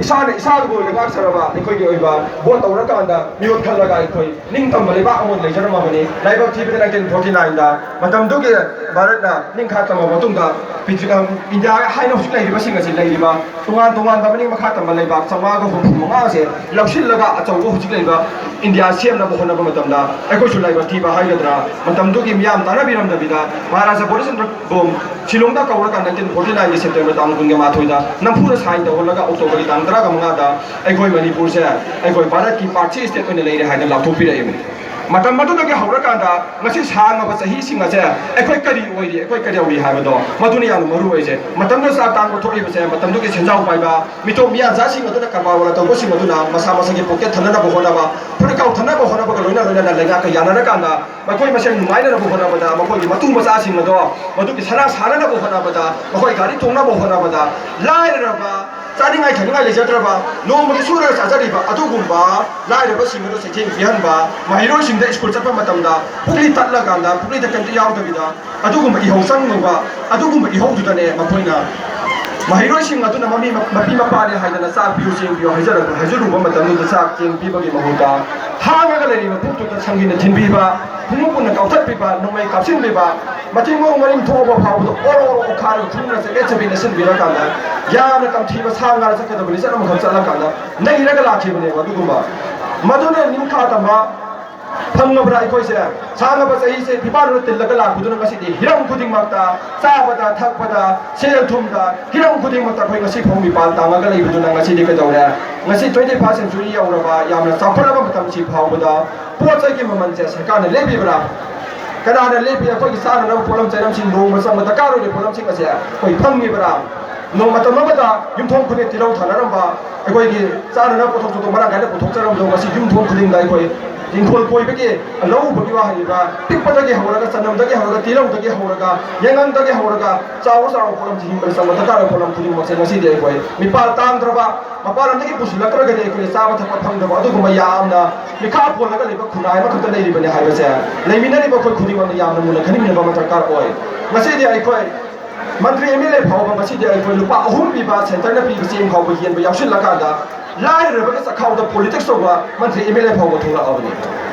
ꯏꯁꯥꯅ ꯏꯁꯥꯕꯨ ꯂꯩꯉꯥꯛꯆꯔꯕ ꯑꯩꯈꯣꯏꯒꯤ ꯑꯣꯏꯕ ꯚꯣꯠ ꯇꯧꯔꯀꯥꯟꯗ ꯃꯤꯍꯨꯠ ꯈꯜꯂꯒ ꯑꯩꯈꯣꯏ ꯅꯤꯡꯇꯝꯕ ꯂꯩꯕꯥꯛ ꯑꯃ ꯂꯩꯖꯔꯝꯃꯕꯅꯤ꯫ ꯂꯥꯏꯕꯛ ꯊꯤꯕꯗ nineteen forty nine ꯗ ꯃꯇꯝꯗꯨꯒꯤ ꯚꯥꯔꯠꯅ ꯅꯤꯡꯈꯥ ꯇꯝꯂꯕ ꯃꯇꯨꯡꯗ ꯄ꯭ꯔꯤꯊꯤ-, ꯑ, ꯏꯟꯗꯤꯌꯥ ꯍꯥꯏꯅ ꯍꯧꯖꯤꯛ ꯂꯩꯔꯤꯕꯁꯤꯡ ꯑꯁꯤ ꯂꯩꯔꯤꯕ ꯇꯣꯉꯥꯟ ꯇꯣꯉꯥꯟꯕ ꯃꯅꯤꯡ ꯃꯈꯥ ꯇꯝꯕ ꯂꯩꯕꯥꯛ ꯆꯥꯝꯃꯉꯥꯒ ꯍꯨꯝꯐꯨ ꯃꯉꯥ ꯑꯁꯦ ꯂꯧꯁꯤꯜꯂꯒ ꯑꯆꯧꯕ ꯍꯧꯖꯤꯛ ꯂꯩꯔꯤꯕ ꯏꯟꯗꯤꯌꯥ ꯁꯦꯝꯅꯕ ꯍꯣꯠꯅꯕ ꯃꯇꯝꯗ ꯑꯩꯈꯣꯏꯁꯨ ꯂꯥꯏꯕꯛ ꯊꯤꯕ ꯍꯥꯏꯒꯗ꯭ꯔꯥ, ꯃꯇꯝꯗꯨꯒꯤ ꯃꯤꯌꯥꯝ ꯇꯥꯟꯅꯕꯤꯔꯝꯗꯕꯤꯗ ꯃꯍꯥꯔꯥꯖꯥ ꯕꯣꯙꯤꯆꯟꯗ꯭ꯔ ꯕꯣꯝ ꯁꯤꯂꯣꯡꯗ ꯀꯧꯔꯀꯥꯟꯗ nineteen forty nine ꯒꯤ September ꯇꯥꯡ ꯀꯨꯟꯒ ꯃꯥꯊꯣꯏꯗ ꯅꯝꯐꯨꯗ sign ꯇꯧꯍꯜꯂꯒ October ꯒꯤ ꯇꯥꯡ ꯇꯔꯥꯒ ꯃꯉꯥꯗ ꯑꯩꯈꯣꯏ ꯃꯅꯤꯄꯨꯔꯁꯦ ꯑꯩꯈꯣꯏ ꯚꯥꯔꯠꯀꯤ part three state ꯑꯣꯏꯅ ꯂꯩꯔꯦ ꯍꯥꯏꯅ ꯂꯥꯎꯊꯣꯛꯄꯤꯔꯛꯏꯕꯅꯤ꯫ ꯃꯇꯝ ꯑꯗꯨꯗꯒꯤ ꯍꯧꯔꯀꯥꯟꯗ ꯉꯁꯤ ꯁꯥꯡꯉꯕ ꯆꯍꯤꯁꯤꯡ ꯑꯁꯦ ꯑꯩꯈꯣꯏ ꯀꯔꯤ ꯑꯣꯏꯔꯤ, ꯑꯩꯈꯣꯏ ꯀꯩꯗꯧꯔꯤ ꯍꯥꯏꯕꯗꯣ ꯃꯗꯨꯅ ꯌꯥꯝꯅ ꯃꯔꯨ ꯑꯣꯏꯁꯦ꯫ ꯃꯇꯝꯗꯨꯗ ꯆꯥꯛ ꯇꯥꯡꯕ ꯊꯣꯛꯂꯤꯕꯁꯦ ꯃꯇꯝꯗꯨꯒꯤ ꯁꯦꯟꯖꯥꯎ ꯄꯥꯏꯕ ꯃꯤꯇꯣꯞ ꯃꯤꯌꯥꯟꯆꯥꯁꯤꯡ ꯑꯗꯨꯅ, ꯀꯔꯕꯥꯔ ꯋꯥꯂꯥ ꯇꯧꯕꯁꯤꯡ ꯑꯗꯨꯅ ꯃꯁꯥ ꯃꯁꯥꯒꯤ pocket ꯊꯟꯅꯅꯕ ꯍꯣꯠꯅꯕ, ꯐꯨꯔꯤꯠꯀꯥꯎ ꯊꯟꯅꯕ ꯍꯣꯠꯅꯕꯒ ꯂꯣꯏꯅ ꯂꯣꯏꯅꯅ ꯂꯩꯉꯥꯛꯀ ꯌꯥꯅꯔꯀꯥꯟꯗ ꯃꯈꯣꯏ ꯃꯁꯦꯟ ꯅꯨꯡꯉꯥꯏꯅꯅꯕ ꯍꯣꯠꯅꯕꯗ ꯃꯈꯣꯏꯒꯤ ꯃꯇꯨ ꯃꯆꯥꯁꯤꯡ ꯑꯗꯣ ꯃꯗꯨꯒꯤ ꯁꯅꯥ ꯁꯥꯅꯅꯕ ꯍꯣꯠꯅꯕꯗ, ꯃꯈꯣꯏ ꯒꯥꯔꯤ ꯇꯣꯡꯅꯕ ꯍꯣꯠꯅꯕꯗ ꯂꯥꯏꯔꯔꯕ ꯆꯥꯅꯤꯡꯉꯥꯏ ꯊꯛꯅꯤꯡꯉꯥꯏ ꯂꯩꯖꯗ꯭ꯔꯕ, ꯅꯣꯡꯃꯒꯤ ꯁꯨꯔꯒ ꯆꯥꯖꯔꯤꯕ ꯑꯗꯨꯒꯨꯝꯕ ꯂꯥꯏꯔꯕꯁꯤꯡ ꯑꯗꯨ ꯆꯩꯊꯦꯡ ꯄꯤꯍꯟꯕ, ꯃꯍꯩꯔꯣꯏꯁꯤꯡꯗ ꯁ꯭ꯀꯨꯜ ꯆꯠꯄ ꯃꯇꯝꯗ ꯄꯨꯛꯂꯤ ꯇꯠꯂꯀꯥꯟꯗ ꯄꯨꯛꯂꯤꯗ ꯀꯔꯤꯝꯇ ꯌꯥꯎꯗꯕꯤꯗ ꯑꯗꯨꯒꯨꯝꯕ ꯏꯍꯧ ꯆꯪꯉꯨꯕ, ꯑꯗꯨꯒꯨꯝꯕ ꯏꯍꯧꯗꯨꯗꯅꯦ ꯃꯈꯣꯏꯅ ꯃꯍꯩꯔꯣꯏꯁꯤꯡ ꯑꯗꯨꯅ ꯃꯃꯤ ꯃꯄꯤ ꯃꯄꯥꯅꯦ ꯍꯥꯏꯗꯅ ꯆꯥꯛ ꯄꯤꯌꯨ ꯆꯦꯡ ꯄꯤꯌꯨ ꯍꯥꯏꯖꯔ-, ꯍꯥꯏꯖꯔꯨꯕ ꯃꯇꯝꯗꯨꯗ ꯆꯥꯛ ꯆꯦꯡ ꯄꯤꯕꯒꯤ ꯃꯍꯨꯠꯇ ꯍꯥꯡꯉꯒ ꯂꯩꯔꯤꯕ ꯄꯨꯛꯇꯨꯗ ꯁꯪꯒꯤꯅ ꯊꯤꯟꯕꯤꯕ, ꯈꯣꯡꯎꯞ ꯄꯨꯟꯅ ꯀꯥꯎꯊꯠꯄꯤꯕ, ꯅꯣꯡꯃꯩ ꯀꯥꯞꯁꯤꯟꯕꯤꯕ, ꯃꯇꯤꯡ ꯃꯑꯣꯡ ꯃꯔꯤꯟ ꯊꯣꯛꯑꯕ ꯐꯥꯎꯕꯗ ꯑꯣꯔꯣ ꯑꯣꯔꯣ ꯑꯣꯈꯥꯏꯔꯒ ꯈꯨꯔꯨꯅ ꯆꯕꯦꯠ ꯆꯕꯦꯠ ꯅꯦꯠꯁꯤꯟꯕꯤꯔꯀꯥꯟꯗ ꯌꯥꯝꯅ ꯇꯝꯊꯤꯕ ꯁꯥ ꯉꯥꯗ ꯆꯠꯀꯗꯕ ꯂꯤꯆꯠ ꯑꯃꯈꯛ ꯆꯠꯂꯀꯥꯟꯗ ꯅꯩꯔꯒ ꯂꯥꯛꯈꯤꯕꯅꯦꯕ꯫ ꯑꯗꯨꯒꯨꯝꯕ ꯃꯗꯨꯅ ꯅꯤꯡꯈꯥ ꯇꯝꯕ ꯐꯪꯉꯕ꯭ꯔꯥ? ꯑꯩꯈꯣꯏꯁꯦ ꯁꯥꯡꯉꯕ ꯆꯍꯤꯁꯦ ꯐꯤꯕꯥꯟꯗꯨꯗ ꯇꯤꯜꯂꯒ ꯂꯥꯛꯄꯗꯨꯅ ꯉꯁꯤꯗꯤ ꯍꯤꯔꯝ ꯈꯨꯗꯤꯡꯃꯛꯇ, ꯆꯥꯕꯗ, ꯊꯛꯄꯗ, ꯁꯦꯜ ꯊꯨꯝꯗ, ꯍꯤꯔꯝ ꯈꯨꯗꯤꯡꯃꯛꯇ ꯑꯩꯈꯣꯏ ꯉꯁꯤ ꯐꯥꯎ ꯃꯤꯄꯥꯜ ꯇꯥꯡꯉꯒ ꯂꯩꯕꯗꯨꯅ ꯉꯁꯤꯗꯤ ꯀꯩꯗꯧꯔꯦ? ꯉꯁꯤ twenty first century ꯌꯧꯔꯕ, ꯌꯥꯝꯅ ꯆꯥꯎꯈꯠꯂꯕ ꯃꯇꯝꯁꯤ ꯐꯥꯎꯕꯗ ꯄꯣꯠ ꯆꯩꯒꯤ ꯃꯃꯜꯁꯦ ꯁꯔꯀꯥꯔꯅ ꯂꯦꯞꯄꯤꯕ꯭ꯔꯥ? ꯀꯅꯥꯅ ꯂꯦꯞꯄꯤ? ꯑꯩꯈꯣꯏꯒꯤ ꯆꯥꯅꯅꯕ ꯄꯣꯠꯂꯝ ꯆꯩꯔꯝꯁꯤꯡ, ꯅꯣꯡꯃ ꯆꯪꯕ ꯗꯔꯀꯥꯔ ꯑꯣꯏꯔꯤꯕ ꯄꯣꯠꯂꯝꯁꯤꯡ ꯑꯁꯦ ꯑꯩꯈꯣꯏ ꯐꯪꯉꯤꯕ꯭ꯔꯥ? ꯅꯣꯡ ꯃꯇꯝ ꯑꯃꯗ ꯌꯨꯝꯊꯣꯡ ꯈꯨꯗꯤꯡ ꯇꯤꯜꯍꯧ ꯊꯥꯅꯔꯝꯕ, ꯑꯩꯈꯣꯏꯒꯤ ꯆꯥꯅꯅꯕ ꯄꯣꯠꯊꯣꯛ ꯆꯣꯠꯊꯣꯛ ꯃꯔꯥꯡ ꯀꯥꯏꯅ ꯄꯨꯊꯣꯛꯆꯔꯝꯕꯗꯣ ꯉꯁꯤ ꯌꯨꯝꯊꯣꯡ ꯈꯨꯗꯤꯡꯗ ꯑꯩꯈꯣꯏ ꯏꯪꯈꯣꯜ ꯀꯣꯏꯕꯒꯤ, ꯂꯧ ꯎꯕꯒꯤ ꯋꯥ ꯍꯥꯏꯔꯤꯕ꯭ꯔꯥ, ꯄꯤꯛꯄꯗꯒꯤ ꯍꯧꯔꯒ, ꯆꯅꯝꯗꯒꯤ ꯍꯧꯔꯒ, ꯇꯤꯜꯍꯧꯗꯒꯤ ꯍꯧꯔꯒ, ꯌꯥꯏꯉꯪꯗꯒꯤ ꯍꯧꯔꯒ, ꯆꯥꯎꯔ ꯆꯥꯎꯔꯕ ꯄꯣꯠꯂꯝꯁꯤ ꯍꯤꯡꯕꯗ ꯆꯪꯕ ꯗꯔꯀꯥꯔ ꯑꯣꯏꯕ ꯄꯣꯠꯂꯝ ꯈꯨꯗꯤꯡꯃꯛꯁꯦ ꯉꯁꯤꯗꯤ ꯑꯩꯈꯣꯏ ꯃꯤꯄꯥꯜ ꯇꯥꯡꯗ꯭ꯔꯕ, ꯃꯄꯥꯟ ꯂꯝꯗꯒꯤ ꯄꯨꯁꯤꯜꯂꯛꯇ꯭ꯔꯒꯗꯤ ꯑꯩꯈꯣꯏꯅ ꯆꯥꯕ ꯊꯛꯄ ꯐꯪꯗꯕ ꯑꯗꯨꯒꯨꯝꯕ ꯌꯥꯝꯅ ꯃꯤꯈꯥ ꯄꯣꯜꯂꯒ ꯂꯩꯕ ꯈꯨꯟꯅꯥꯏ ꯑꯃꯈꯛꯇ ꯂꯩꯔꯤꯕꯅꯤ ꯍꯥꯏꯕꯁꯦ ꯂꯩꯃꯤꯟꯅꯔꯤꯕ ꯑꯩꯈꯣꯏ ꯈꯨꯗꯤꯡꯃꯛꯅ ꯌꯥꯝꯅ ꯃꯨꯟꯅ ꯈꯟꯃꯤꯟꯅꯕ ꯑꯃ ꯗꯔꯀꯥꯔ ꯑꯣꯏ꯫ ꯉꯁꯤꯗꯤ ꯑꯩꯈꯣꯏ ꯃꯟꯇ꯭ꯔꯤ, MLA ꯐꯥꯎꯕ ꯉꯁꯤꯗꯤ ꯑꯩꯈꯣꯏ ꯂꯨꯄꯥ ꯑꯍꯨꯝ ꯄꯤꯕ centreꯅ ꯄꯤꯕ ꯆꯦꯡ ꯐꯥꯎꯕ ꯌꯦꯟꯕ ꯌꯥꯎꯁꯤꯜꯂꯀꯥꯟꯗ ꯂꯥꯏꯔꯔꯕꯒꯤ ꯆꯈꯥꯎꯗ politics ꯇꯧꯕ ꯃꯟꯇ꯭ꯔꯤ, MLA ꯐꯥꯎꯕ ꯊꯣꯛꯂꯛꯑꯕꯅꯤ꯫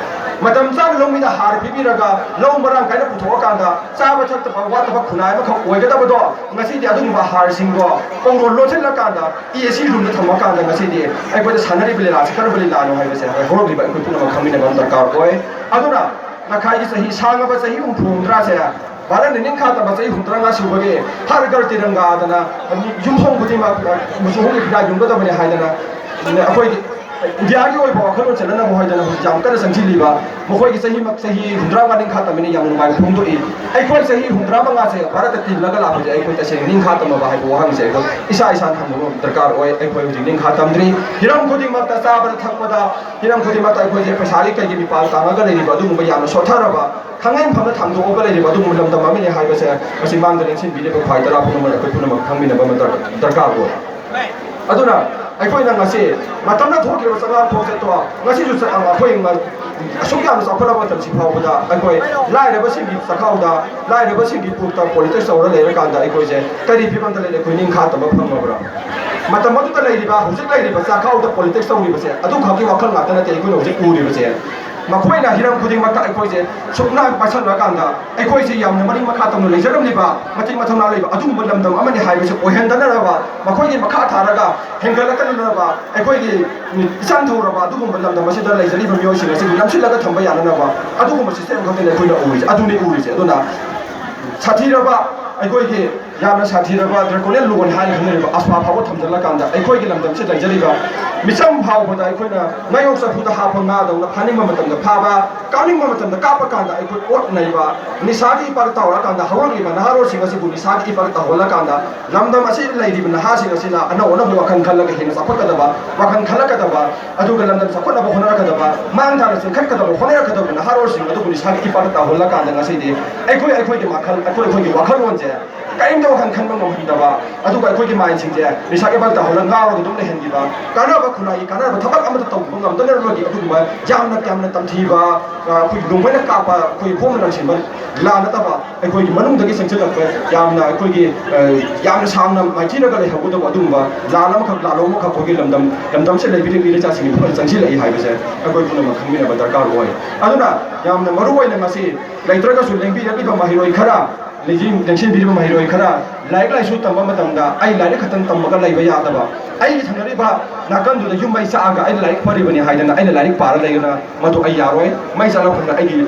ꯃꯇꯝ ꯆꯥꯅ ꯂꯧꯃꯤꯗ ꯍꯥꯔ ꯄꯤꯕꯤꯔꯒ ꯂꯧ ꯃꯔꯥꯡ ꯀꯥꯏꯅ ꯄꯨꯊꯣꯛꯑꯀꯥꯟꯗ ꯆꯥꯕ ꯊꯛꯇꯕ ꯋꯥꯠꯇꯕ ꯈꯨꯟꯅꯥꯏ ꯑꯃꯈꯛ ꯑꯣꯏꯒꯗꯕꯗꯣ ꯉꯁꯤꯗꯤ ꯑꯗꯨꯒꯨꯝꯕ ꯍꯥꯔꯁꯤꯡꯗꯣ ꯄꯧꯔꯣ ꯂꯣꯟꯁꯤꯜꯂꯀꯥꯟꯗ AC roomꯗ ꯊꯝꯃꯀꯥꯟꯗ ꯉꯁꯤꯗꯤ ꯑꯩꯈꯣꯏꯗ ꯁꯥꯟꯅꯔꯤꯕ ꯂꯤꯂꯥꯁꯤ ꯀꯔꯝꯕ ꯂꯤꯂꯥꯅꯣ ꯍꯥꯏꯕꯁꯦ ꯑꯩꯈꯣꯏ ꯍꯧꯔꯛꯂꯤꯕ ꯑꯩꯈꯣꯏ ꯄꯨꯝꯅꯃꯛ ꯈꯪꯃꯤꯟꯅꯕ ꯑꯃ ꯗꯔꯀꯥꯔ ꯑꯣꯏ꯫ ꯑꯗꯨꯅ ꯉꯈꯥꯏꯒꯤ ꯆꯍꯤ, ꯁꯥꯡꯉꯕ ꯆꯍꯤ ꯍꯨꯝꯐꯨ ꯍꯨꯝꯗ꯭ꯔꯥꯁꯦ ꯚꯥꯔꯠꯅ ꯅꯤꯡꯈꯥ ꯇꯝꯕ ꯆꯍꯤ ꯍꯨꯝꯐꯨꯇꯔꯥ ꯁꯨꯕꯒꯤ ꯍꯔ ꯘꯔ ꯇꯤꯔꯪꯒꯥꯗꯅ ꯌꯨꯝꯊꯣꯡ ꯈꯨꯗꯤꯡꯃꯛ ꯃꯆꯨ ꯑꯍꯨꯝꯒꯤ ꯐꯤꯗꯥ ꯌꯨꯝꯒꯗꯕꯅꯤ ꯍꯥꯏꯗꯅ ꯑꯩꯈꯣꯏꯒꯤ ꯏꯟꯗꯤꯌꯥꯒꯤ ꯑꯣꯏꯕ ꯋꯥꯈꯜꯂꯣꯟ ꯆꯦꯜꯍꯟꯅꯕ ꯍꯥꯏꯗꯅ ꯍꯧꯖꯤꯛ ꯌꯥꯝ ꯀꯟꯅ ꯆꯪꯁꯤꯜꯂꯤꯕ ꯃꯈꯣꯏꯒꯤ ꯆꯍꯤ, ꯆꯍꯤ ꯍꯨꯝꯐꯨꯇꯔꯥ ꯅꯤꯡꯈꯥ ꯇꯝꯃꯤꯅ ꯌꯥꯝꯅ ꯅꯨꯡꯉꯥꯏꯕ ꯐꯣꯡꯗꯣꯛꯏ꯫ ꯑꯩꯈꯣꯏ ꯆꯍꯤ ꯍꯨꯝꯐꯨꯇꯔꯥ ꯃꯉꯥꯁꯦ ꯚꯥꯔꯠꯇ ꯇꯤꯜꯂꯒ ꯂꯥꯛꯄꯁꯦ ꯑꯩꯈꯣꯏ ꯇꯁꯦꯡꯅ ꯅꯤꯡꯈꯥ ꯇꯝꯃꯕ ꯍꯥꯏꯕ ꯋꯥꯍꯪꯁꯦ ꯑꯩꯈꯣꯏ ꯏꯁꯥ ꯏꯁꯥꯅ ꯍꯪꯕ ꯑꯃ ꯗꯔꯀꯥꯔ ꯑꯣꯏ꯫ ꯑꯩꯈꯣꯏ ꯍꯧꯖꯤꯛ ꯅꯤꯡꯈꯥ ꯇꯝꯗ꯭ꯔꯤ꯫ ꯍꯤꯔꯝ ꯈꯨꯗꯤꯡꯃꯛꯇ, ꯆꯥꯕꯗ ꯊꯛꯄꯗ, ꯍꯤꯔꯝ ꯈꯨꯗꯤꯡꯃꯛꯇ ꯑꯩꯈꯣꯏꯁꯦ ꯄꯩꯁꯥꯒꯤ ꯀꯩꯒꯤ ꯃꯤꯄꯥꯜ ꯇꯥꯡꯉꯒ ꯂꯩꯔꯤꯕ ꯑꯗꯨꯒꯨꯝꯕ ꯌꯥꯝꯅ ꯁꯣꯠꯊꯔꯕ, ꯈꯪꯍꯟ ꯐꯝꯅ ꯊꯥꯡꯗꯣꯛꯑꯒ ꯂꯩꯔꯤꯕ ꯑꯗꯨꯒꯨꯝꯕ ꯂꯝꯗꯝ ꯑꯃꯅꯤ ꯍꯥꯏꯕꯁꯦ ꯉꯁꯤ ꯃꯥꯡꯗ ꯂꯦꯡꯁꯤꯟꯕꯤꯔꯤꯕ ꯈ꯭ꯋꯥꯏ ꯇꯔꯥ ꯄꯨꯝꯅꯃꯛ ꯑꯩꯈꯣꯏ ꯄꯨꯝꯅꯃꯛ ꯈꯪꯃꯤꯟꯅꯕ ꯑꯃ ꯗꯔ-, ꯗꯔꯀꯥꯔ ꯑꯣꯏ꯫ ꯑꯗꯨꯅ ꯑꯩꯈꯣꯏꯅ ꯉꯁꯤ ꯃꯇꯝꯅ ꯊꯣꯛꯈꯤꯕ ꯆꯉꯥꯡ ꯈꯣꯡꯆꯠꯇꯣ ꯉꯁꯤꯁꯨ ꯆ- ꯑꯩꯈꯣꯏ ꯉ- ꯑꯁꯨꯛ ꯌꯥꯝꯅ ꯆꯥꯎꯈꯠꯂꯕ ꯃꯇꯝꯁꯤ ꯐꯥꯎꯕꯗ ꯑꯩꯈꯣꯏ ꯂꯥꯏꯔꯕꯁꯤꯡꯒꯤ ꯆꯥꯛꯈꯥꯎꯗ, ꯂꯥꯏꯔꯕꯁꯤꯡꯒꯤ ꯄꯨꯛꯇ ꯄꯣꯂꯤꯇꯤꯛꯁ ꯇꯧꯔ ꯂꯩꯔꯀꯥꯟꯗ ꯑꯩꯈꯣꯏꯁꯦ ꯀꯔꯤ ꯐꯤꯕꯝꯗ ꯂꯩꯔꯦ? ꯑꯩꯈꯣꯏ ꯅꯤꯡꯈꯥ ꯇꯝꯕ ꯐꯪꯉꯕ꯭ꯔꯥ? ꯃꯇꯝ ꯑꯗꯨꯗ ꯂꯩꯔꯤꯕ, ꯍꯧꯖꯤꯛ ꯂꯩꯔꯤꯕ ꯆꯥꯛꯈꯥꯎꯗ ꯄꯣꯂꯤꯇꯤꯛꯁ ꯇꯧꯔꯤꯕꯁꯦ ꯑꯗꯨꯈꯛꯀꯤ ꯋꯥꯈꯜ ꯉꯥꯛꯇ ꯅꯠꯇꯦ ꯑꯩꯈꯣꯏꯅ ꯍꯧꯖꯤꯛ ꯎꯔꯤꯕꯁꯦ꯫ ꯃꯈꯣꯏꯅ ꯍꯤꯔꯝ ꯈꯨꯗꯤꯡꯃꯛꯇ ꯑꯩꯈꯣꯏꯁꯦ ꯁꯨꯞꯅ ꯄꯥꯏꯁꯜꯂꯀꯥꯟꯗ ꯑꯩꯈꯣꯏꯁꯦ ꯌꯥꯝꯅ ꯃꯔꯤꯛ ꯃꯈꯥ ꯇꯧꯅ ꯂꯩꯖꯔꯝꯂꯤꯕ, ꯃꯇꯤꯛ ꯃꯊꯧꯅꯥ ꯂꯩꯕ ꯑꯗꯨꯒꯨꯝꯕ ꯂꯝꯗꯝ ꯑꯃꯅꯤ ꯍꯥꯏꯕꯁꯦ ꯑꯣꯏꯍꯟꯗꯅꯕ, ꯃꯈꯣꯏꯒꯤ ꯃꯈꯥ ꯊꯥꯔꯒ ꯍꯦꯟꯒꯠꯂꯛꯇꯅꯕ, ꯑꯩꯈꯣꯏꯒꯤ ꯏꯆꯪ ꯊꯧꯔꯕ ꯑꯗꯨꯒꯨꯝꯕ ꯂꯝꯗꯝ ꯑꯁꯤꯗ ꯂꯩꯖꯔꯤꯕ ꯃꯤꯑꯣꯏꯁꯤꯡ ꯑꯁꯤꯕꯨ ꯅꯝꯁꯤꯜꯂꯒ ꯊꯝꯕ ꯌꯥꯅꯅꯕ ꯑꯗꯨꯒꯨꯝꯕ ꯁꯤꯁꯇꯦꯝ ꯈꯛꯇꯅꯤ ꯑꯩꯈꯣꯏꯅ ꯎꯔꯤꯁꯦ, ꯑꯗꯨꯅꯤ ꯎꯔꯤꯁꯦ꯫ ꯑꯗꯨꯅ ꯁꯥꯊꯤꯔꯕ, ꯑꯩꯈꯣꯏꯒꯤ ꯌꯥꯝꯅ ꯁꯥꯊꯤꯔꯕ ꯗ꯭ꯔꯦꯀꯣꯅꯤꯌꯟ ꯂꯣꯅꯤ ꯍꯥꯏꯅ ꯈꯪꯅꯔꯤꯕ ꯑꯁꯄꯥ ꯐꯥꯎꯕ ꯊꯝꯖꯤꯜꯂꯀꯥꯟꯗ ꯑꯩꯈꯣꯏꯒꯤ ꯂꯝꯗꯝꯁꯤꯗ ꯂꯩꯖꯔꯤꯕ ꯃꯤꯆꯝ ꯐꯥꯎꯕꯗ ꯑꯩꯈꯣꯏꯅ ꯉꯥꯌꯣꯛ ꯆꯐꯨꯗ ꯍꯥꯞꯄ ꯉꯥꯗꯧꯅ ꯐꯥꯅꯤꯡꯕ ꯃꯇꯝꯗ ꯐꯥꯕ, ꯀꯥꯞꯅꯤꯡꯕ ꯃꯇꯝꯗ ꯀꯥꯞꯄ ꯀꯥꯟꯗ ꯑꯩꯈꯣꯏ ꯑꯣꯠ ꯅꯩꯕ, ꯅꯤꯁꯥꯒꯤ ꯏꯄꯥꯛ ꯇꯧꯔꯀꯥꯟꯗ ꯍꯧꯔꯛꯂꯤꯕ ꯅꯍꯥꯔꯣꯜꯁꯤꯡ ꯑꯁꯤꯕꯨ ꯅꯤꯁꯥꯒꯤ ꯏꯄꯥꯛ ꯇꯧꯍꯜꯂꯀꯥꯟꯗ ꯂꯝꯗꯝ ꯑꯁꯤꯗ ꯂꯩꯔꯤꯕ ꯅꯍꯥꯁꯤꯡ ꯑꯁꯤꯅ ꯑꯅꯧ ꯑꯅꯧꯕ ꯋꯥꯈꯜ ꯈꯜꯂꯒ ꯍꯦꯟꯅ ꯆꯥꯎꯈꯠꯀꯗꯕ, ꯋꯥꯈꯜ ꯈꯜꯂꯛꯀꯗꯕ, ꯑꯗꯨꯒ ꯂꯝꯗꯝ ꯆꯥꯎꯈꯠꯅꯕ ꯍꯣꯠꯅꯔꯛꯀꯗꯕ, ꯃꯥꯡ ꯇꯥꯅ ꯆꯤꯡꯈꯠꯀꯗꯕ ꯍꯣꯠꯅꯔꯛꯀꯗꯕ ꯅꯍꯥꯔꯣꯜꯁꯤꯡ ꯑꯗꯨꯕꯨ ꯅꯤꯁꯥꯒꯤ ꯏꯄꯥꯛꯇ ꯇꯥꯍꯜꯂꯀꯥꯟꯗ ꯉꯁꯤꯗꯤ ꯑꯩꯈꯣꯏ ꯑꯩꯈꯣꯏꯒꯤ ꯋꯥꯈꯜ, ꯑꯩꯈꯣꯏ ꯑꯩꯈꯣꯏꯒꯤ ꯋꯥꯈꯜꯂꯣꯟꯁꯦ ꯀꯔꯤꯝꯇ ꯋꯥꯈꯜ ꯈꯟꯕ ꯉꯝꯍꯟꯗꯕ, ꯑꯗꯨꯒ ꯑꯩꯈꯣꯏꯒꯤ ꯃꯥꯏꯟꯁꯤꯡꯁꯦ ꯅꯤꯁꯥꯒꯤ ꯏꯄꯥꯛꯇ ꯇꯥꯍꯜꯂꯒ ꯉꯥꯎꯔꯒ ꯑꯗꯨꯝ ꯂꯩꯍꯟꯈꯤꯕ, ꯀꯥꯟꯅꯕ ꯈꯨꯟꯅꯥꯏꯒꯤ ꯀꯥꯟꯅꯕ ꯊꯕꯛ ꯑꯃꯠꯇ ꯇꯧꯕ ꯉꯝꯗꯅꯕꯒꯤ ꯑꯗꯨꯒꯨꯝꯕ ꯌꯥꯝꯅ ꯌꯥꯝꯅ ꯇꯝꯊꯤꯕ, ꯑ, ꯑꯩꯈꯣꯏꯒꯤ ꯅꯣꯡꯃꯩꯅ ꯀꯥꯞꯄ, ꯑꯩꯈꯣꯏ ꯕꯣꯝꯅ ꯂꯪꯁꯤꯟꯕ ꯂꯥꯟ ꯅꯠꯇꯕ ꯑꯩꯈꯣꯏꯒꯤ ꯃꯅꯨꯡꯗꯒꯤ ꯆꯪꯁꯤꯜꯂꯛꯄ ꯌꯥꯝꯅ ꯑꯩꯈꯣꯏꯒꯤ, ꯑ, ꯌꯥꯝꯅ ꯁꯥꯡꯅ ꯃꯥꯏꯊꯤꯔꯒ ꯂꯩꯍꯧꯒꯗꯕ ꯑꯗꯨꯒꯨꯝꯕ ꯂꯥꯟ ꯑꯃꯈꯛ, ꯂꯥꯜꯂꯧ ꯑꯃꯈꯛ ꯑꯩꯈꯣꯏꯒꯤ ꯂꯝꯗꯝ, ꯂꯝꯗꯝꯁꯤꯗ ꯂꯩꯕꯤꯔꯤꯕ ꯏꯔꯩꯆꯥꯁꯤꯡꯒꯤ ꯃꯐꯝꯗ ꯆꯪꯁꯤꯜꯂꯛꯏ ꯍꯥꯏꯕꯁꯦ ꯑꯩꯈꯣꯏ ꯄꯨꯝꯅꯃꯛ ꯈꯪꯃꯤꯟꯅꯕ ꯗꯔꯀꯥꯔ ꯑꯣꯏ꯫ ꯑꯗꯨꯅ ꯌꯥꯝꯅ ꯃꯔꯨ ꯑꯣꯏꯅ ꯉꯁꯤ ꯂꯩꯇ꯭ꯔꯒꯁꯨ ꯂꯦꯡꯕꯤꯔꯛꯂꯤꯕ ꯃꯍꯩꯔꯣꯏ ꯈꯔ, ꯂꯦꯡꯁꯤꯟ-, ꯂꯦꯡꯁꯤꯟꯕꯤꯔꯤꯕ ꯃꯍꯩꯔꯣꯏ ꯈꯔ, ꯂꯥꯏꯔꯤꯛ ꯂꯥꯏꯁꯨ ꯇꯝꯕ ꯃꯇꯝꯗ ꯑꯩ ꯂꯥꯏꯔꯤꯛ ꯈꯛꯇꯪ ꯇꯝꯃꯒ ꯂꯩꯕ ꯌꯥꯗꯕ, ꯑꯩꯒꯤ ꯊꯪꯅꯔꯤꯕ ꯅꯥꯀꯟꯗꯨꯗ ꯌꯨꯝ ꯃꯩ ꯆꯥꯛꯑꯒ ꯑꯩꯅ ꯂꯥꯏꯔꯤꯛ ꯄꯥꯔꯤꯕꯅꯤ ꯍꯥꯏꯗꯅ ꯑꯩꯅ ꯂꯥꯏꯔꯤꯛ ꯄꯥꯔ ꯂꯩꯔꯒꯅ ꯃꯗꯨ ꯑꯩ ꯌꯥꯔꯣꯏ꯫ ꯃꯩ ꯆꯥꯛꯂꯛꯄꯗ ꯑꯩꯒꯤ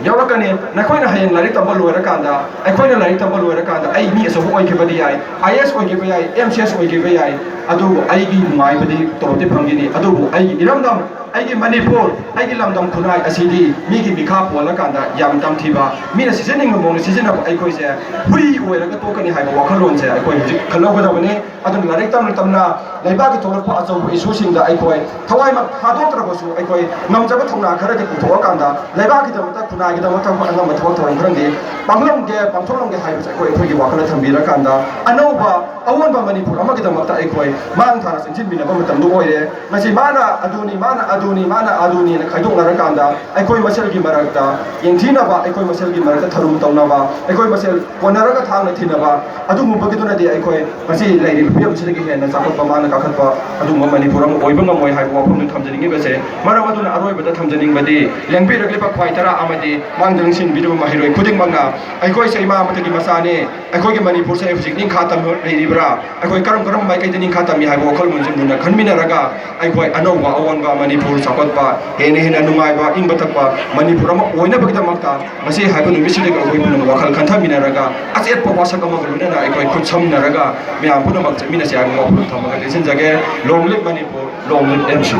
ꯌꯥꯎꯔꯛꯀꯅꯤ꯫ ꯅꯈꯣꯏꯅ ꯍꯌꯦꯡ ꯂꯥꯏꯔꯤꯛ ꯇꯝꯕ ꯂꯣꯏꯔꯀꯥꯟꯗ, ꯑꯩꯈꯣꯏꯅ ꯂꯥꯏꯔꯤꯛ ꯇꯝꯕ ꯂꯣꯏꯔꯀꯥꯟꯗ ꯑꯩ ꯃꯤ ꯑꯆꯧꯕ ꯑꯣꯏꯈꯤꯕꯗꯤ ꯌꯥꯏ, ꯑꯥꯏ ꯑꯦ ꯑꯦꯁ ꯑꯣꯏꯈꯤꯕ ꯌꯥꯏ, ꯑꯦꯝ ꯁꯤ ꯑꯦꯁ ꯑꯣꯏꯈꯤꯕ ꯌꯥꯏ, ꯑꯗꯨꯕꯨ ꯑꯩꯒꯤ ꯅꯨꯡꯉꯥꯏꯕꯗꯤ ꯇꯣꯂꯣꯞꯇꯤ ꯐꯪꯈꯤꯅꯤ, ꯑꯗꯨꯕꯨ ꯑꯩꯒꯤ ꯏꯔꯝꯗꯝ, ꯑꯩꯒꯤ ꯃꯅꯤꯄꯨꯔ, ꯑꯩꯒꯤ ꯂꯝꯗꯝ ꯈꯨꯟꯅꯥꯏ ꯑꯁꯤꯗꯤ ꯃꯤꯒꯤ ꯃꯤꯈꯥ ꯄꯣꯜꯂꯀꯥꯟꯗ ꯌꯥꯝ ꯇꯝꯊꯤꯕ, ꯃꯤꯅ ꯁꯤꯖꯤꯟꯅꯅꯤꯡꯕ ꯃꯑꯣꯡꯗ ꯁꯤꯖꯤꯟꯅꯕ ꯑꯩꯈꯣꯏꯁꯦ ꯍꯨꯏ ꯑꯣꯏꯔꯒ ꯇꯣꯛꯀꯅꯤ ꯍꯥꯏꯕ ꯋꯥꯈꯜꯂꯣꯟꯁꯦ ꯑꯩꯈꯣꯏ ꯍꯧꯖꯤꯛ ꯈꯜꯍꯧꯒꯗꯕꯅꯤ꯫ ꯑꯗꯨꯅ ꯂꯥꯏꯔꯤꯛ ꯇꯝꯅ ꯇꯝꯅ ꯂꯩꯕꯥꯛꯀꯤ ꯊꯣꯛꯂꯛꯄ ꯑꯆꯧꯕ ꯏꯁꯨꯁꯤꯡꯗ ꯑꯩꯈꯣꯏ ꯊꯋꯥꯏꯃꯛ ꯊꯥꯗꯣꯛꯇ꯭ꯔꯕꯁꯨ ꯑꯩꯈꯣꯏ ꯉꯝꯖꯕ ꯊꯧꯅꯥ ꯈꯔꯗꯤ ꯄꯨꯊꯣꯛꯑꯀꯥꯟꯗ ꯂꯩꯕꯥꯛꯀꯤꯗꯃꯛꯇ, ꯈꯨꯟꯅꯥꯏꯒꯤꯗꯃꯛꯇ ꯑꯩꯈꯣꯏ ꯑꯉꯝꯕ ꯊꯕꯛ ꯊꯧꯔꯝ ꯈꯔꯗꯤ ꯄꯥꯡꯂꯝꯒꯦ, ꯄꯥꯡꯊꯣꯛꯂꯝꯒꯦ ꯍꯥꯏꯕꯁꯦ ꯑꯩꯈꯣꯏ ꯑꯩꯈꯣꯏꯒꯤ ꯋꯥꯈꯜꯗ ꯊꯝꯕꯤꯔꯀꯥꯟꯗ ꯑꯅꯧꯕ ꯑꯑꯣꯟꯕ ꯃꯅꯤꯄꯨꯔ ꯑꯃꯒꯤꯗꯃꯛꯇ ꯑꯩꯈꯣꯏ ꯃꯥꯡ ꯊꯥꯅ ꯆꯪꯁꯤꯟꯃꯤꯟꯅꯕ ꯃꯇꯝꯗꯨ ꯑꯣꯏꯔꯦ꯫ ꯉꯁꯤ ꯃꯥꯅ ꯑꯗꯨꯅꯤ, ꯃꯥꯅ ꯑꯗꯨꯅꯤ, ꯃꯥꯅ ꯑꯗꯨꯅꯤꯅ ꯈꯥꯏꯗꯣꯛꯅꯔꯀꯥꯟꯗ ꯑꯩꯈꯣꯏ ꯃꯁꯦꯜꯒꯤ ꯃꯔꯛꯇ ꯌꯦꯡꯊꯤꯅꯕ, ꯑꯩꯈꯣꯏ ꯃꯁꯦꯜꯒꯤ ꯃꯔꯛꯇ ꯊꯔꯨꯝ ꯇꯧꯅꯕ, ꯑꯩꯈꯣꯏ ꯃꯁꯦꯜ ꯀꯣꯟꯅꯔꯒ ꯊꯥꯡꯅ ꯊꯤꯅꯕ, ꯑꯗꯨꯒꯨꯝꯕꯒꯤꯗꯨꯅꯗꯤ ꯑꯩꯈꯣꯏ ꯉꯁꯤ ꯂꯩꯔꯤꯕ ꯐꯤꯕꯝꯁꯤꯗꯒꯤ ꯍꯦꯟꯅ ꯆꯥꯎꯈꯠꯄ, ꯃꯥꯅ ꯀꯥꯈꯠꯄ ꯑꯗꯨꯒꯨꯝꯕ ꯃꯅꯤꯄꯨꯔ ꯑꯃ ꯑꯣꯏꯕ ꯉꯝꯃꯣꯏ ꯍꯥꯏꯕ ꯋꯥꯐꯝꯗꯨ ꯊꯝꯖꯅꯤꯡꯉꯤꯕꯁꯦ꯫ ꯃꯔꯝ ꯑꯗꯨꯅ ꯑꯔꯣꯏꯕꯗ ꯊꯝꯖꯅꯤꯡꯕꯗꯤ, ꯂꯦꯡꯕꯤꯔꯛꯂꯤꯕ ꯈ꯭ꯋꯥꯏ ꯇꯔꯥ ꯑꯃꯗꯤ ꯃꯥꯡꯗ ꯂꯪꯁꯤꯟꯕꯤꯔꯤꯕ ꯃꯍꯩꯔꯣꯏ ꯈꯨꯗꯤꯡꯃꯛꯅ ꯑꯩꯈꯣꯏꯁꯦ ꯏꯃꯥ ꯑꯃꯠꯇꯒꯤ ꯃꯆꯥꯅꯤ꯫ ꯑꯩꯈꯣꯏꯒꯤ ꯃꯅꯤꯄꯨꯔꯁꯦ ꯍꯧꯖꯤꯛ ꯅꯤꯡꯈꯥ ꯇꯝꯕ ꯂꯩꯔꯤꯕ꯭ꯔꯥ? ꯑꯩꯈꯣꯏ ꯀꯔꯝ ꯀꯔꯝꯕ ꯃꯥꯏꯀꯩꯗ ꯅꯤꯡꯈꯥ ꯇꯝꯃꯤ ꯍꯥꯏꯕ ꯋꯥꯈꯜꯂꯣꯟꯁꯦ ꯃꯨꯟꯅ ꯈꯟꯃꯤꯟꯅꯔꯒ ꯑꯩꯈꯣꯏ ꯑꯅꯧꯕ ꯑꯑꯣꯟꯕ ꯃꯅꯤꯄꯨꯔ ꯆꯥꯎꯈꯠꯄ, ꯍꯦꯟꯅ ꯍꯦꯟꯅ ꯅꯨꯡꯉꯥꯏꯕ, ꯏꯪꯕ ꯇꯞꯄ ꯃꯅꯤꯄꯨꯔ ꯑꯃ ꯑꯣꯏꯅꯕꯒꯤꯗꯃꯛꯇ ꯉꯁꯤ ꯍꯥꯏꯕ ꯅꯨꯃꯤꯠꯁꯤꯗꯒꯤ ꯑꯩꯈꯣꯏ ꯄꯨꯝꯅꯃꯛ ꯋꯥꯈꯜ ꯈꯟꯊꯃꯤꯟꯅꯔꯒ ꯑꯆꯦꯠꯄ ꯋꯥꯁꯛ ꯑꯃꯒ ꯂꯣꯏꯅꯅ ꯑꯩꯈꯣꯏ ꯈꯨꯠ ꯁꯝꯅꯔꯒ ꯃꯌꯥꯝ ꯄꯨꯝꯅꯃꯛ ꯆꯠꯃꯤꯟꯅꯁꯤ ꯍꯥꯏꯕ ꯋꯥꯐꯝ ꯊꯝꯃꯒ ꯂꯣꯏꯁꯤꯟꯖꯒꯦ꯫ Long live Manipur, long live ꯑꯦꯝꯁꯨ꯫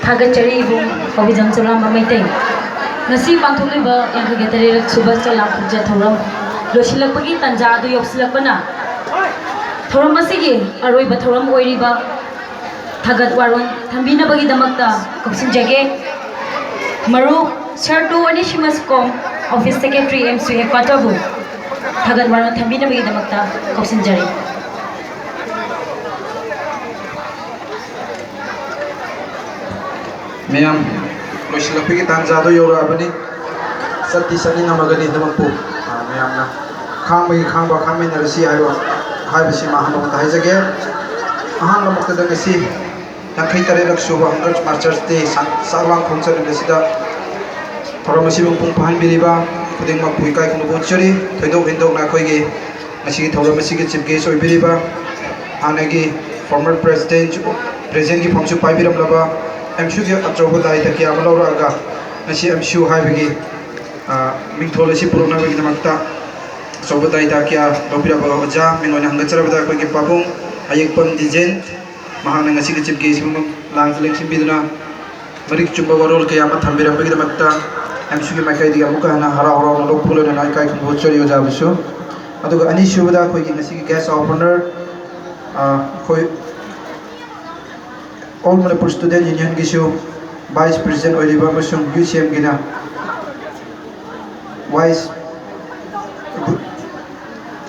ꯊꯥꯒꯠꯆꯔꯤ ꯏꯕꯨꯡ ꯀꯧꯕꯤꯖꯝ ꯆꯣꯂꯥꯝꯕ ꯃꯩꯇꯩ꯫ ꯉꯁꯤ ꯄꯥꯡꯊꯣꯛꯂꯤꯕ ꯌꯥꯡꯈꯩꯒ ꯇꯔꯦꯠ ꯁꯨꯕ ꯆꯣꯂꯥꯝ ꯄꯨꯛꯆ ꯊꯧꯔꯝ ꯂꯣꯏꯁꯤꯜꯂꯛꯄꯒꯤ ꯇꯥꯟꯖꯥ ꯑꯗꯨ ꯌꯧꯁꯤꯜꯂꯛꯄꯅ ꯊꯧꯔꯝ ꯑꯁꯤꯒꯤ ꯑꯔꯣꯏꯕ ꯊꯧꯔꯝ ꯑꯣꯏꯔꯤꯕ ꯊꯥꯒꯠ ꯋꯥꯔꯣꯟ ꯊꯝꯕꯤꯅꯕꯒꯤꯗꯃꯛꯇ ꯀꯧꯁꯤꯟꯖꯒꯦ꯫ ꯃꯔꯨꯞ ꯁꯔ ꯇꯨ ꯑꯣꯅꯤꯁꯤꯃꯁ ꯀꯣꯝ, office secretary ꯑꯦꯝꯁꯨ headquarter ꯕꯨ ꯊꯥꯒꯠ ꯋꯥꯔꯣꯟ ꯊꯝꯕꯤꯅꯕꯒꯤꯗꯃꯛꯇ ꯀꯧꯁꯤꯟꯖꯔꯤ꯫ ꯃꯌꯥꯝ ꯂꯣꯏꯁꯤꯜꯂꯛꯄꯒꯤ ꯇꯥꯟꯖꯥꯗꯣ ꯌꯧꯔꯛꯑꯕꯅꯤ꯫ ꯆꯠꯇꯤ ꯆꯠꯅꯤꯡꯉꯝꯃꯒꯅꯤ ꯑꯗꯨꯃꯛꯄꯨ, ꯑ, ꯃꯌꯥꯝꯅ ꯈꯥꯡꯕꯒꯤ ꯈꯥꯡꯕ ꯈꯥꯡꯃꯤꯟꯅꯔꯁꯤ ꯍꯥꯏꯕ, ꯍꯥꯏꯕꯁꯤꯃ ꯑꯍꯥꯟꯕꯃꯛꯇ ꯍꯥꯏꯖꯒꯦ꯫ ꯑꯍꯥꯟꯕꯃꯛꯇꯗ ꯉꯁꯤ ꯌꯥꯡꯈꯩ ꯇꯔꯦꯠꯂꯛ ꯁꯨꯕ Hunger Marchers Day ꯁꯪ-, ꯆꯥꯛꯂꯥꯡ ꯈꯣꯡ ꯆꯠꯂꯤꯕꯁꯤꯗ ꯊꯧꯔꯝ ꯑꯁꯤꯕꯨ ꯃꯄꯨꯡ ꯐꯥꯍꯟꯕꯤꯔꯤꯕ ꯈꯨꯗꯤꯡꯃꯛꯄꯨ ꯏꯀꯥꯏ ꯈꯨꯝꯅꯕ ꯎꯠꯆꯔꯤ꯫ ꯊꯣꯏꯗꯣꯛ ꯍꯦꯟꯗꯣꯛꯅ ꯑꯩꯈꯣꯏꯒꯤ ꯉꯁꯤꯒꯤ ꯊꯧꯔꯝ ꯑꯁꯤꯒꯤ chief guest ꯑꯣꯏꯕꯤꯔꯤꯕ ꯍꯥꯟꯅꯒꯤ former president, presentꯒꯤ ꯐꯝꯁꯨ ꯄꯥꯏꯕꯤꯔꯝꯂꯕ ꯑꯦꯝꯁꯨꯒꯤ ꯑꯆꯧꯕ ꯗꯥꯏꯇ ꯀꯌꯥ ꯑꯃ ꯂꯧꯔꯛꯑꯒ ꯉꯁꯤ ꯑꯦꯝꯁꯨ ꯍꯥꯏꯕꯒꯤ, ꯑ, ꯃꯤꯡꯊꯣꯜ ꯑꯁꯤ ꯄꯨꯔꯛꯅꯕꯒꯤꯗꯃꯛꯇ ꯑꯆꯧꯕ ꯗꯥꯏꯇ ꯀꯌꯥ ꯂꯧꯕꯤꯔꯕ ꯑꯣꯖꯥ, ꯃꯤꯡ ꯑꯣꯏꯅ ꯍꯪꯒꯠꯆꯔꯕꯗ ꯑꯩꯈꯣꯏꯒꯤ ꯄꯥꯕꯨꯡ ꯑꯌꯦꯛꯄꯝ ꯗꯤꯖꯦꯟ, ꯃꯍꯥꯛꯅ ꯉꯁꯤꯒꯤ chief guest ꯑꯁꯤꯕꯨ ꯂꯥꯡꯁꯨ ꯂꯦꯡꯁꯤꯟꯕꯤꯗꯨꯅ ꯃꯔꯤꯛ ꯆꯨꯝꯕ ꯋꯥꯔꯣꯜ ꯀꯌꯥ ꯑꯃ ꯊꯝꯕꯤꯔꯝꯕꯒꯤꯗꯃꯛꯇ ꯑꯦꯝꯁꯨꯒꯤ ꯃꯥꯏꯀꯩꯗꯒꯤ ꯑꯃꯨꯛꯀ ꯍꯟꯅ ꯍꯔꯥꯎ ꯍꯔꯥꯎꯅ ꯂꯧꯄꯨꯛ ꯂꯣꯏꯅꯅ ꯏꯀꯥꯏ ꯈꯨꯝꯅꯕ ꯎꯠꯆꯔꯤ ꯑꯣꯖꯥꯕꯨꯁꯨ꯫ ꯑꯗꯨꯒ ꯑꯅꯤꯁꯨꯕꯗ ꯑꯩꯈꯣꯏꯒꯤ ꯉꯁꯤꯒꯤ guest of honour, ꯑ, ꯑꯩꯈꯣꯏ All Manipur Student Unionꯒꯤꯁꯨ vice president ꯑꯣꯏꯔꯤꯕ ꯑꯃꯁꯨꯡ ꯌꯨ ꯁꯤ ꯑꯦꯝꯒꯤꯅ vice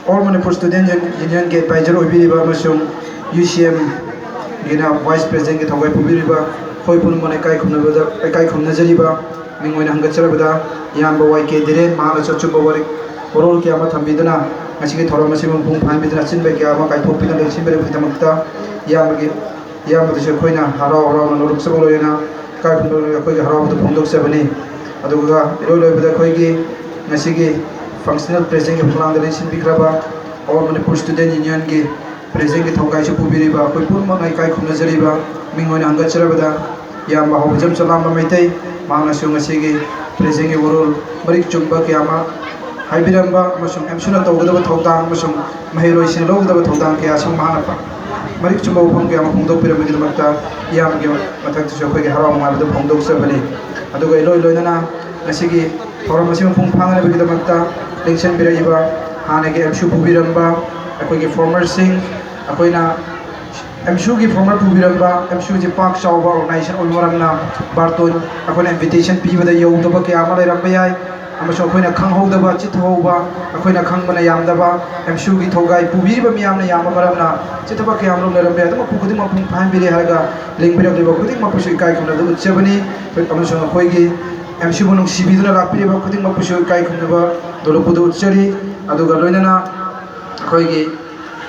All Manipur Student Unionꯒꯤ advisor ꯑꯣꯏꯕꯤꯔꯤꯕ ꯑꯃꯁꯨꯡ UCMꯒꯤꯅ vice presidentꯒꯤ ꯊꯧꯒꯥꯏ ꯄꯨꯕꯤꯔꯤꯕ ꯑꯩꯈꯣꯏ ꯄꯨꯝꯅꯃꯛꯅ ꯏꯀꯥꯏ ꯈꯨꯝꯅꯕꯗ, ꯏꯀꯥꯏ ꯈꯨꯝꯅꯖꯔꯤꯕ ꯃꯤꯡ ꯑꯣꯏꯅ ꯍꯪꯒꯠꯆꯔꯕꯗ ꯏꯌꯥꯝꯕ ꯋꯥꯏ ꯀꯦ ꯙꯤꯔꯦꯟ, ꯃꯍꯥꯛꯅꯁꯨ ꯑꯆꯨꯝꯕ ꯋꯥꯔꯦ-, ꯋꯥꯔꯣꯜ ꯀꯌꯥ ꯑꯃ ꯊꯝꯕꯤꯗꯨꯅ ꯉꯁꯤꯒꯤ ꯊꯧꯔꯝ ꯑꯁꯤꯕꯨ ꯃꯄꯨꯡ ꯐꯥꯍꯟꯕꯤꯗꯨꯅ ꯑꯆꯤꯟꯕ ꯀꯌꯥ ꯑꯃ ꯀꯥꯏꯊꯣꯛꯄꯤꯗꯨꯅ ꯂꯦꯡꯁꯤꯟꯕꯤꯔꯛꯄꯒꯤꯗꯃꯛꯇ ꯏꯌꯥꯝꯕꯒꯤ, ꯏꯌꯥꯝꯕꯗꯁꯨ ꯑꯩꯈꯣꯏꯅ ꯍꯔꯥꯎ ꯍꯔꯥꯎꯅ ꯅꯣꯂꯨꯛꯆꯕ ꯂꯣꯏꯅꯅ ꯏꯀꯥꯏ ꯈꯨꯝꯅꯕ ꯑꯩꯈꯣꯏꯒꯤ ꯍꯔꯥꯎꯕꯗꯨ ꯐꯣꯡꯗꯣꯛꯆꯕꯅꯤ꯫ ꯑꯗꯨꯒ ꯏꯔꯣꯏ ꯂꯣꯏꯕꯗ ꯑꯩꯈꯣꯏꯒꯤ ꯉꯁꯤꯒꯤ functional presidentꯒꯤ ꯐꯛꯂꯥꯡꯗ ꯂꯦꯡꯁꯤꯟꯕꯤꯈ꯭ꯔꯕ All Manipur Student Unionꯒꯤ presidentꯒꯤ ꯊꯧꯒꯥꯏꯁꯨ ꯄꯨꯕꯤꯔꯤꯕ ꯑꯩꯈꯣꯏ ꯄꯨꯝꯅꯃꯛꯅ ꯏꯀꯥꯏ ꯈꯨꯝꯅꯖꯔꯤꯕ ꯃꯤꯡ ꯑꯣꯏꯅ ꯍꯪꯒꯠꯆꯔꯕꯗ ꯏꯌꯥꯝꯕ ꯍꯧꯕꯖꯝ ꯆꯂꯥꯝꯕ ꯃꯩꯇꯩ, ꯃꯍꯥꯛꯅꯁꯨ ꯉꯁꯤꯒꯤ presidentꯒꯤ ꯋꯥꯔꯣꯜ ꯃꯔꯤꯛ ꯆꯨꯝꯕ ꯀꯌꯥ ꯑꯃ ꯍꯥꯏꯕꯤꯔꯝꯕ ꯑꯃꯁꯨꯡ ꯑꯦꯝꯁꯨꯅ ꯇꯧꯒꯗꯕ ꯊꯧꯗꯥꯡ ꯑꯃꯁꯨꯡ ꯃꯍꯩꯔꯣꯏꯁꯤꯡꯅ ꯂꯧꯒꯗꯕ ꯊꯧꯗꯥꯡ ꯀꯌꯥꯁꯨ ꯃꯍꯥꯛꯅ ꯄ-, ꯃꯔꯤꯛ ꯆꯨꯝꯕ ꯋꯥꯐꯝ ꯀꯌꯥ ꯑꯃ ꯐꯣꯡꯗꯣꯛꯄꯤꯔꯝꯕꯒꯤꯗꯃꯛꯇ ꯏꯌꯥꯝꯕꯒꯤ ꯃꯊꯛꯇꯁꯨ ꯑꯩꯈꯣꯏꯒꯤ ꯍꯔꯥꯎ ꯅꯨꯡꯉꯥꯏꯕꯗꯨ ꯐꯣꯡꯗꯣꯛꯆꯕꯅꯤ꯫ ꯑꯗꯨꯒ ꯏꯂꯣꯏ ꯂꯣꯏꯅꯅ ꯉꯁꯤꯒꯤ ꯊꯧꯔꯝ ꯑꯁꯤ ꯃꯄꯨꯡ ꯐꯥꯅꯅꯕꯒꯤꯗꯃꯛꯇ ꯂꯦꯡꯁꯤꯟꯕꯤꯔꯛꯏꯕ ꯍꯥꯟꯅꯒꯤ ꯑꯦꯝꯁꯨ ꯄꯨꯕꯤꯔꯝꯕ ꯑꯩꯈꯣꯏꯒꯤ formerꯁꯤꯡ, ꯑꯩꯈꯣꯏꯅ ꯑꯦꯝꯁꯨꯒꯤ former ꯄꯨꯕꯤꯔꯝꯕ, ꯑꯦꯝꯁꯨꯁꯤ ꯄꯥꯛ ꯆꯥꯎꯕ organization ꯑꯣꯏꯕ ꯃꯔꯝꯅ ꯕꯥꯔꯇꯣꯟ ꯑꯩꯈꯣꯏꯅ invitation ꯄꯤꯕꯗ ꯌꯧꯗꯕ ꯀꯌꯥ ꯑꯃ ꯂꯩꯔꯝꯕ ꯌꯥꯏ, ꯑꯃꯁꯨꯡ ꯑꯩꯈꯣꯏꯅ ꯈꯪꯍꯧꯗꯕ, ꯆꯤꯠꯊꯍꯧꯕ, ꯑꯩꯈꯣꯏꯅ ꯈꯪꯕꯅ ꯌꯥꯝꯗꯕ, ꯑꯦꯝꯁꯨꯒꯤ ꯊꯧꯒꯥꯏ ꯄꯨꯕꯤꯔꯤꯕ ꯃꯤꯌꯥꯝꯅ ꯌꯥꯝꯕ ꯃꯔꯝꯅ ꯆꯤꯠꯊꯕ ꯀꯌꯥ ꯑꯃꯔꯣꯝ ꯂꯩꯔꯝꯕ ꯌꯥꯏ꯫ ꯑꯗꯨꯃꯛꯄꯨ ꯈꯨꯗꯤꯡꯃꯛ ꯃꯄꯨꯡ ꯐꯥꯍꯟꯕꯤꯔꯦ ꯍꯥꯏꯔꯒ ꯂꯦꯡꯕꯤꯔꯛꯂꯤꯕ ꯈꯨꯗꯤꯡꯃꯛꯄꯨꯁꯨ ꯏꯀꯥꯏ ꯈꯨꯝꯅꯕ ꯎꯠꯆꯕꯅꯤ, ꯑꯃꯁꯨꯡ ꯑꯩꯈꯣꯏꯒꯤ ꯑꯦꯝꯁꯨꯕꯨ ꯅꯨꯡꯁꯤꯕꯤꯗꯨꯅ ꯂꯥꯛꯄꯤꯔꯤꯕ ꯈꯨꯗꯤꯡꯃꯛꯄꯨꯁꯨ ꯏꯀꯥꯏ ꯈꯨꯝꯅꯕ ꯅꯣꯂꯨꯛꯄꯗꯨ ꯎꯠꯆꯔꯤ꯫ ꯑꯗꯨꯒ ꯂꯣꯏꯅꯅ ꯑꯩꯈꯣꯏꯒꯤ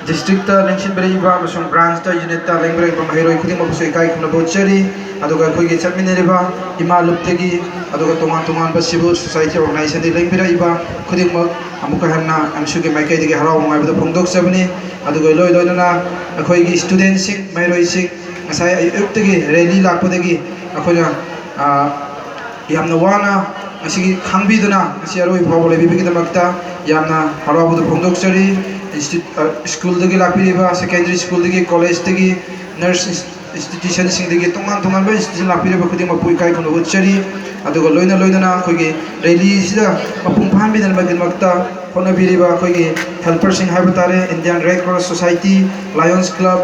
districtꯇ ꯂꯦꯡꯁꯤꯟꯕꯤꯔꯛꯏꯕ ꯑꯃꯁꯨꯡ branchꯇ, unitꯇ ꯂꯦꯡꯕꯤꯔꯛꯏꯕ ꯃꯍꯩꯔꯣꯏ ꯈꯨꯗꯤꯡꯃꯛꯄꯨꯁꯨ ꯏꯀꯥꯏ ꯈꯨꯝꯅꯕ ꯎꯠꯆꯔꯤ꯫ ꯑꯗꯨꯒ ꯑꯩꯈꯣꯏꯒꯤ ꯆꯠꯃꯤꯟꯅꯔꯤꯕ ꯏꯃꯥ ꯂꯨꯞꯇꯒꯤ, ꯑꯗꯨꯒ ꯇꯣꯉꯥꯟ ꯇꯣꯉꯥꯟꯕ civil society organizationꯗꯒꯤ ꯂꯦꯡꯕꯤꯔꯛꯏꯕ ꯈꯨꯗꯤꯡꯃꯛ ꯑꯃꯨꯛꯀ ꯍꯟꯅ ꯑꯦꯝꯁꯨꯒꯤ ꯃꯥꯏꯀꯩꯗꯒꯤ ꯍꯔꯥꯎ ꯅꯨꯡꯉꯥꯏꯕꯗꯨ ꯐꯣꯡꯗꯣꯛꯆꯕꯅꯤ꯫ ꯑꯗꯨꯒ ꯏꯂꯣꯏ ꯂꯣꯏꯅꯅ ꯑꯩꯈꯣꯏꯒꯤ studentꯁꯤꯡ, ꯃꯍꯩꯔꯣꯏꯁꯤꯡ ꯉꯁꯥꯏ ꯑꯌꯨꯛꯇꯒꯤ rally ꯂꯥꯛꯄꯗꯒꯤ ꯑꯩꯈꯣꯏꯅ, ꯑ, ꯌꯥꯝꯅ ꯋꯥꯅ ꯉꯁꯤꯒꯤ ꯈꯥꯡꯕꯤꯗꯨꯅ ꯉꯁꯤ ꯑꯔꯣꯏꯕ ꯐꯥꯎꯕ ꯂꯩꯕꯤꯕꯒꯤꯗꯃꯛꯇ ꯌꯥꯝꯅ ꯍꯔꯥꯎꯕꯗꯨ ꯐꯣꯡꯗꯣꯛꯆꯔꯤ꯫ Insti-, ꯑ, schoolꯗꯒꯤ ꯂꯥꯛꯄꯤꯔꯤꯕ, secondary schoolꯗꯒꯤ, collegeꯇꯒꯤ, nurse institutionꯁꯤꯡꯗꯒꯤ, ꯇꯣꯉꯥꯟ ꯇꯣꯉꯥꯟꯕ institution ꯂꯥꯛꯄꯤꯔꯤꯕ ꯈꯨꯗꯤꯡꯃꯛꯄꯨ ꯏꯀꯥꯏ ꯈꯨꯝꯅꯕ ꯎꯠꯆꯔꯤ꯫ ꯑꯗꯨꯒ ꯂꯣꯏꯅ ꯂꯣꯏꯅꯅ ꯑꯩꯈꯣꯏꯒꯤ rallyꯁꯤꯗ ꯃꯄꯨꯡ ꯐꯥꯍꯟꯕꯤꯅꯕꯒꯤꯗꯃꯛꯇ ꯍꯣꯠꯅꯕꯤꯔꯤꯕ ꯑꯩꯈꯣꯏꯒꯤ helperꯁꯤꯡ ꯍꯥꯏꯕ ꯇꯥꯔꯦ, Indian Red Cross Society, Lions Club,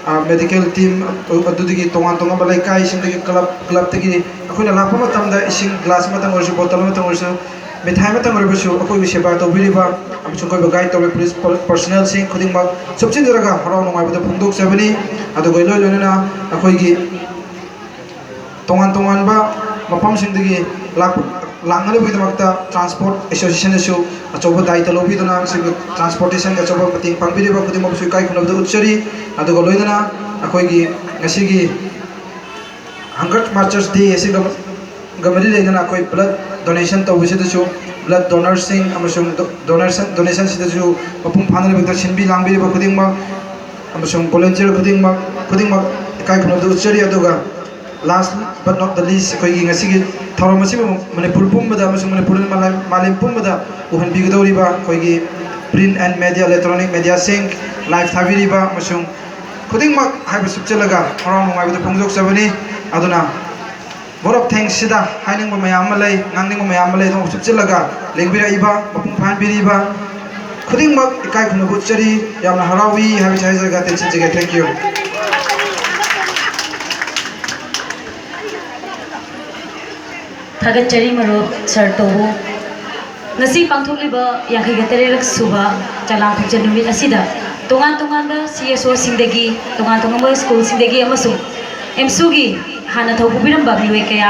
ꯑ, medical team, ꯑꯗꯨꯗꯒꯤ ꯇꯣꯉꯥꯟ ꯇꯣꯉꯥꯟꯕ ꯂꯩꯀꯥꯏꯁꯤꯡꯗꯒꯤ club, clubꯇꯒꯤ ꯑꯩꯈꯣꯏꯅ ꯂꯥꯛꯄ ꯃꯇꯝꯗ ꯏꯁꯤꯡ glass ꯑꯃꯇꯪ ꯑꯣꯏꯔꯁꯨ, bottle ꯑꯃꯇꯪ ꯑꯣꯏꯔꯁꯨ, ꯃꯤꯊꯥꯏ ꯑꯃꯇꯪ ꯑꯣꯏꯔꯕꯁꯨ ꯑꯩꯈꯣꯏꯒꯤ ꯁꯦꯕꯥ ꯇꯧꯕꯤꯔꯤꯕ ꯑꯃꯁꯨꯡ ꯑꯩꯈꯣꯏꯕꯨ ꯒꯥꯏꯗ ꯇꯧꯔꯤꯕ ꯄꯨꯂꯤꯁ ꯄꯔ-, ꯄꯔꯁꯅꯦꯜꯁꯤꯡ ꯈꯨꯗꯤꯡꯃꯛ ꯁꯨꯞꯆꯤꯟꯖꯔꯒ ꯍꯔꯥꯎ ꯅꯨꯡꯉꯥꯏꯕꯗ ꯐꯣꯡꯗꯣꯛꯆꯕꯅꯤ꯫ ꯑꯗꯨꯒ ꯏꯂꯣꯏ ꯂꯣꯏꯅꯅ ꯑꯩꯈꯣꯏꯒꯤ ꯇꯣꯉꯥꯟ ꯇꯣꯉꯥꯟꯕ ꯃꯐꯝꯁꯤꯡꯗꯒꯤ ꯂꯥꯛ-, ꯂꯥꯛꯅꯅꯕꯒꯤꯗꯃꯛꯇ ꯇ꯭ꯔꯥꯟꯁꯄꯣꯔꯠ ꯑꯦꯁꯣꯁꯤꯌꯦꯁꯟꯅꯁꯨ ꯑꯆꯧꯕ ꯗꯥꯌꯤꯇ꯭ꯕ ꯂꯧꯕꯤꯗꯨꯅ ꯃꯁꯤꯒꯤ ꯇ꯭ꯔꯥꯟꯁꯄꯣꯔꯇꯦꯁꯟꯒꯤ ꯑꯆꯧꯕ ꯃꯇꯦꯡ ꯄꯥꯡꯕꯤꯔꯤꯕ ꯈꯨꯗꯤꯡꯃꯛꯁꯨ ꯏꯀꯥꯏ ꯈꯨꯝꯅꯕꯗ ꯎꯠꯆꯔꯤ꯫ ꯑꯗꯨꯒ ꯂꯣꯏꯅꯅ ꯑꯩꯈꯣꯏꯒꯤ ꯉꯁꯤꯒꯤ ꯍꯪꯒꯔ ꯃꯥꯔꯆꯔꯁ ꯗꯦ ꯑꯁꯤꯒ ꯒ ꯃꯔꯤ ꯂꯩꯅꯅ ꯑꯩꯈꯣꯏ ꯕ꯭ꯂꯗ ꯗꯣꯅꯦꯁꯟ ꯇꯧꯕꯁꯤꯗꯁꯨ ꯕ꯭ꯂꯗ ꯗꯣꯅꯔꯁꯤꯡ ꯑꯃꯁꯨꯡ ꯗꯣ-, ꯗꯣꯅꯔꯁꯟ, ꯗꯣꯅꯦꯁꯟꯁꯤꯗꯁꯨ ꯃꯄꯨꯡ ꯐꯥꯅ ꯂꯩꯕꯗ ꯁꯤꯟꯕꯤ ꯂꯥꯡꯕꯤꯔꯤꯕ ꯈꯨꯗꯤꯡꯃꯛ ꯑꯃꯁꯨꯡ ꯚꯣꯂꯨꯟꯇꯤꯌꯔ ꯈꯨꯗꯤꯡꯃꯛ, ꯈꯨꯗꯤꯡꯃꯛ ꯏꯀꯥꯏ ꯈꯨꯝꯅꯕꯗ ꯎꯠꯆꯔꯤ꯫ ꯑꯗꯨꯒ last but not the least, ꯑꯩꯈꯣꯏꯒꯤ ꯉꯁꯤꯒꯤ ꯊꯧꯔꯝ ꯑꯁꯤꯕꯨ ꯃꯅꯤꯄꯨꯔ ꯄꯨꯝꯕꯗ ꯑꯃꯁꯨꯡ ꯃꯅꯤꯄꯨꯔ ꯃꯥꯂꯦꯝ, ꯃꯥꯂꯦꯝ ꯄꯨꯝꯕꯗ ꯎꯍꯟꯕꯤꯒꯗꯧꯔꯤꯕ ꯑꯩꯈꯣꯏꯒꯤ print and media, electronic media ꯁꯤꯡ, live ꯊꯥꯕꯤꯔꯤꯕ ꯑꯃꯁꯨꯡ ꯈꯨꯗꯤꯡꯃꯛ ꯍꯥꯏꯕ ꯁꯨꯞꯆꯜꯂꯒ ꯍꯔꯥꯎ ꯅꯨꯡꯉꯥꯏꯕꯗ ꯐꯣꯡꯗꯣꯛꯆꯕꯅꯤ꯫ ꯑꯗꯨꯅ vote of thanks ꯁꯤꯗ ꯍꯥꯏꯅꯤꯡꯕ ꯃꯌꯥꯝ ꯑꯃ ꯂꯩ, ꯉꯥꯡꯅꯤꯡꯕ ꯃꯌꯥꯝ ꯑꯃ ꯂꯩ, ꯑꯗꯨꯝ ꯁꯨꯞꯆꯜꯂꯒ ꯂꯦꯡꯕꯤꯔꯛꯏꯕ, ꯃꯄꯨꯡ ꯐꯥꯍꯟꯕꯤꯔꯤꯕ ꯈꯨꯗꯤꯡꯃꯛ ꯏꯀꯥꯏ ꯈꯨꯝꯅꯕ ꯎꯠꯆꯔꯤ꯫ ꯌꯥꯝꯅ ꯍꯔꯥꯎꯏ ꯍꯥꯏꯕꯁꯤ ꯍꯥꯏꯖꯔꯒ ꯇꯦꯟꯁꯤꯟꯖꯒꯦ꯫ Thank you꯫ ꯊꯥꯒꯠꯆꯔꯤ ꯃꯔꯨꯞ ꯁꯔ ꯇꯣꯕꯨ꯫ ꯉꯁꯤ ꯄꯥꯡꯊꯣꯛꯂꯤꯕ ꯌꯥꯡꯈꯩꯒ ꯇꯔꯦꯠꯂꯛ ꯁꯨꯕ ꯆꯂꯥꯡ ꯈꯣꯡꯆꯠ ꯅꯨꯃꯤꯠ ꯑꯁꯤꯗ ꯇꯣꯉꯥꯟ ꯇꯣꯉꯥꯟꯕ ꯁꯤ ꯑꯦꯁ ꯑꯣꯁꯤꯡꯗꯒꯤ, ꯇꯣꯉꯥꯟ ꯇꯣꯉꯥꯟꯕ ꯁ꯭ꯀꯨꯜꯁꯤꯡꯗꯒꯤ ꯑꯃꯁꯨꯡ ꯑꯦꯝꯁꯨꯒꯤ ꯍꯥꯟꯅ ꯊꯧ ꯄꯨꯕꯤꯔꯝꯕ ꯃꯤꯑꯣꯏ ꯀꯌꯥ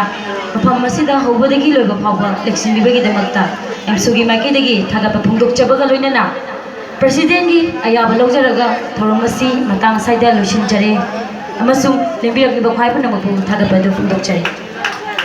ꯃꯐꯝ ꯑꯁꯤꯗ ꯍꯧꯕꯗꯒꯤ ꯂꯣꯏꯕ ꯐꯥꯎꯕ ꯂꯦꯡꯁꯤꯟꯕꯤꯕꯒꯤꯗꯃꯛꯇ ꯑꯦꯝꯁꯨꯒꯤ ꯃꯥꯏꯀꯩꯗꯒꯤ ꯊꯥꯒꯠꯄ ꯐꯣꯡꯗꯣꯛꯆꯕꯒ ꯂꯣꯏꯅꯅ ꯄ꯭ꯔꯁꯤꯗꯦꯟꯒꯤ ꯑꯌꯥꯕ ꯂꯧꯖꯔꯒ ꯊꯧꯔꯝ ꯑꯁꯤ ꯃꯇꯥꯡ ꯑꯁ꯭ꯋꯥꯏꯗ ꯂꯣꯏꯁꯤꯟꯖꯔꯦ ꯑꯃꯁꯨꯡ ꯂꯦꯡꯕꯤꯔꯛꯂꯤꯕ ꯈ꯭ꯋꯥꯏ ꯄꯨꯝꯅꯃꯛꯄꯨ ꯊꯥꯒꯠꯄ ꯑꯗꯨ ꯐꯣꯡꯗꯣꯛꯆꯔꯤ꯫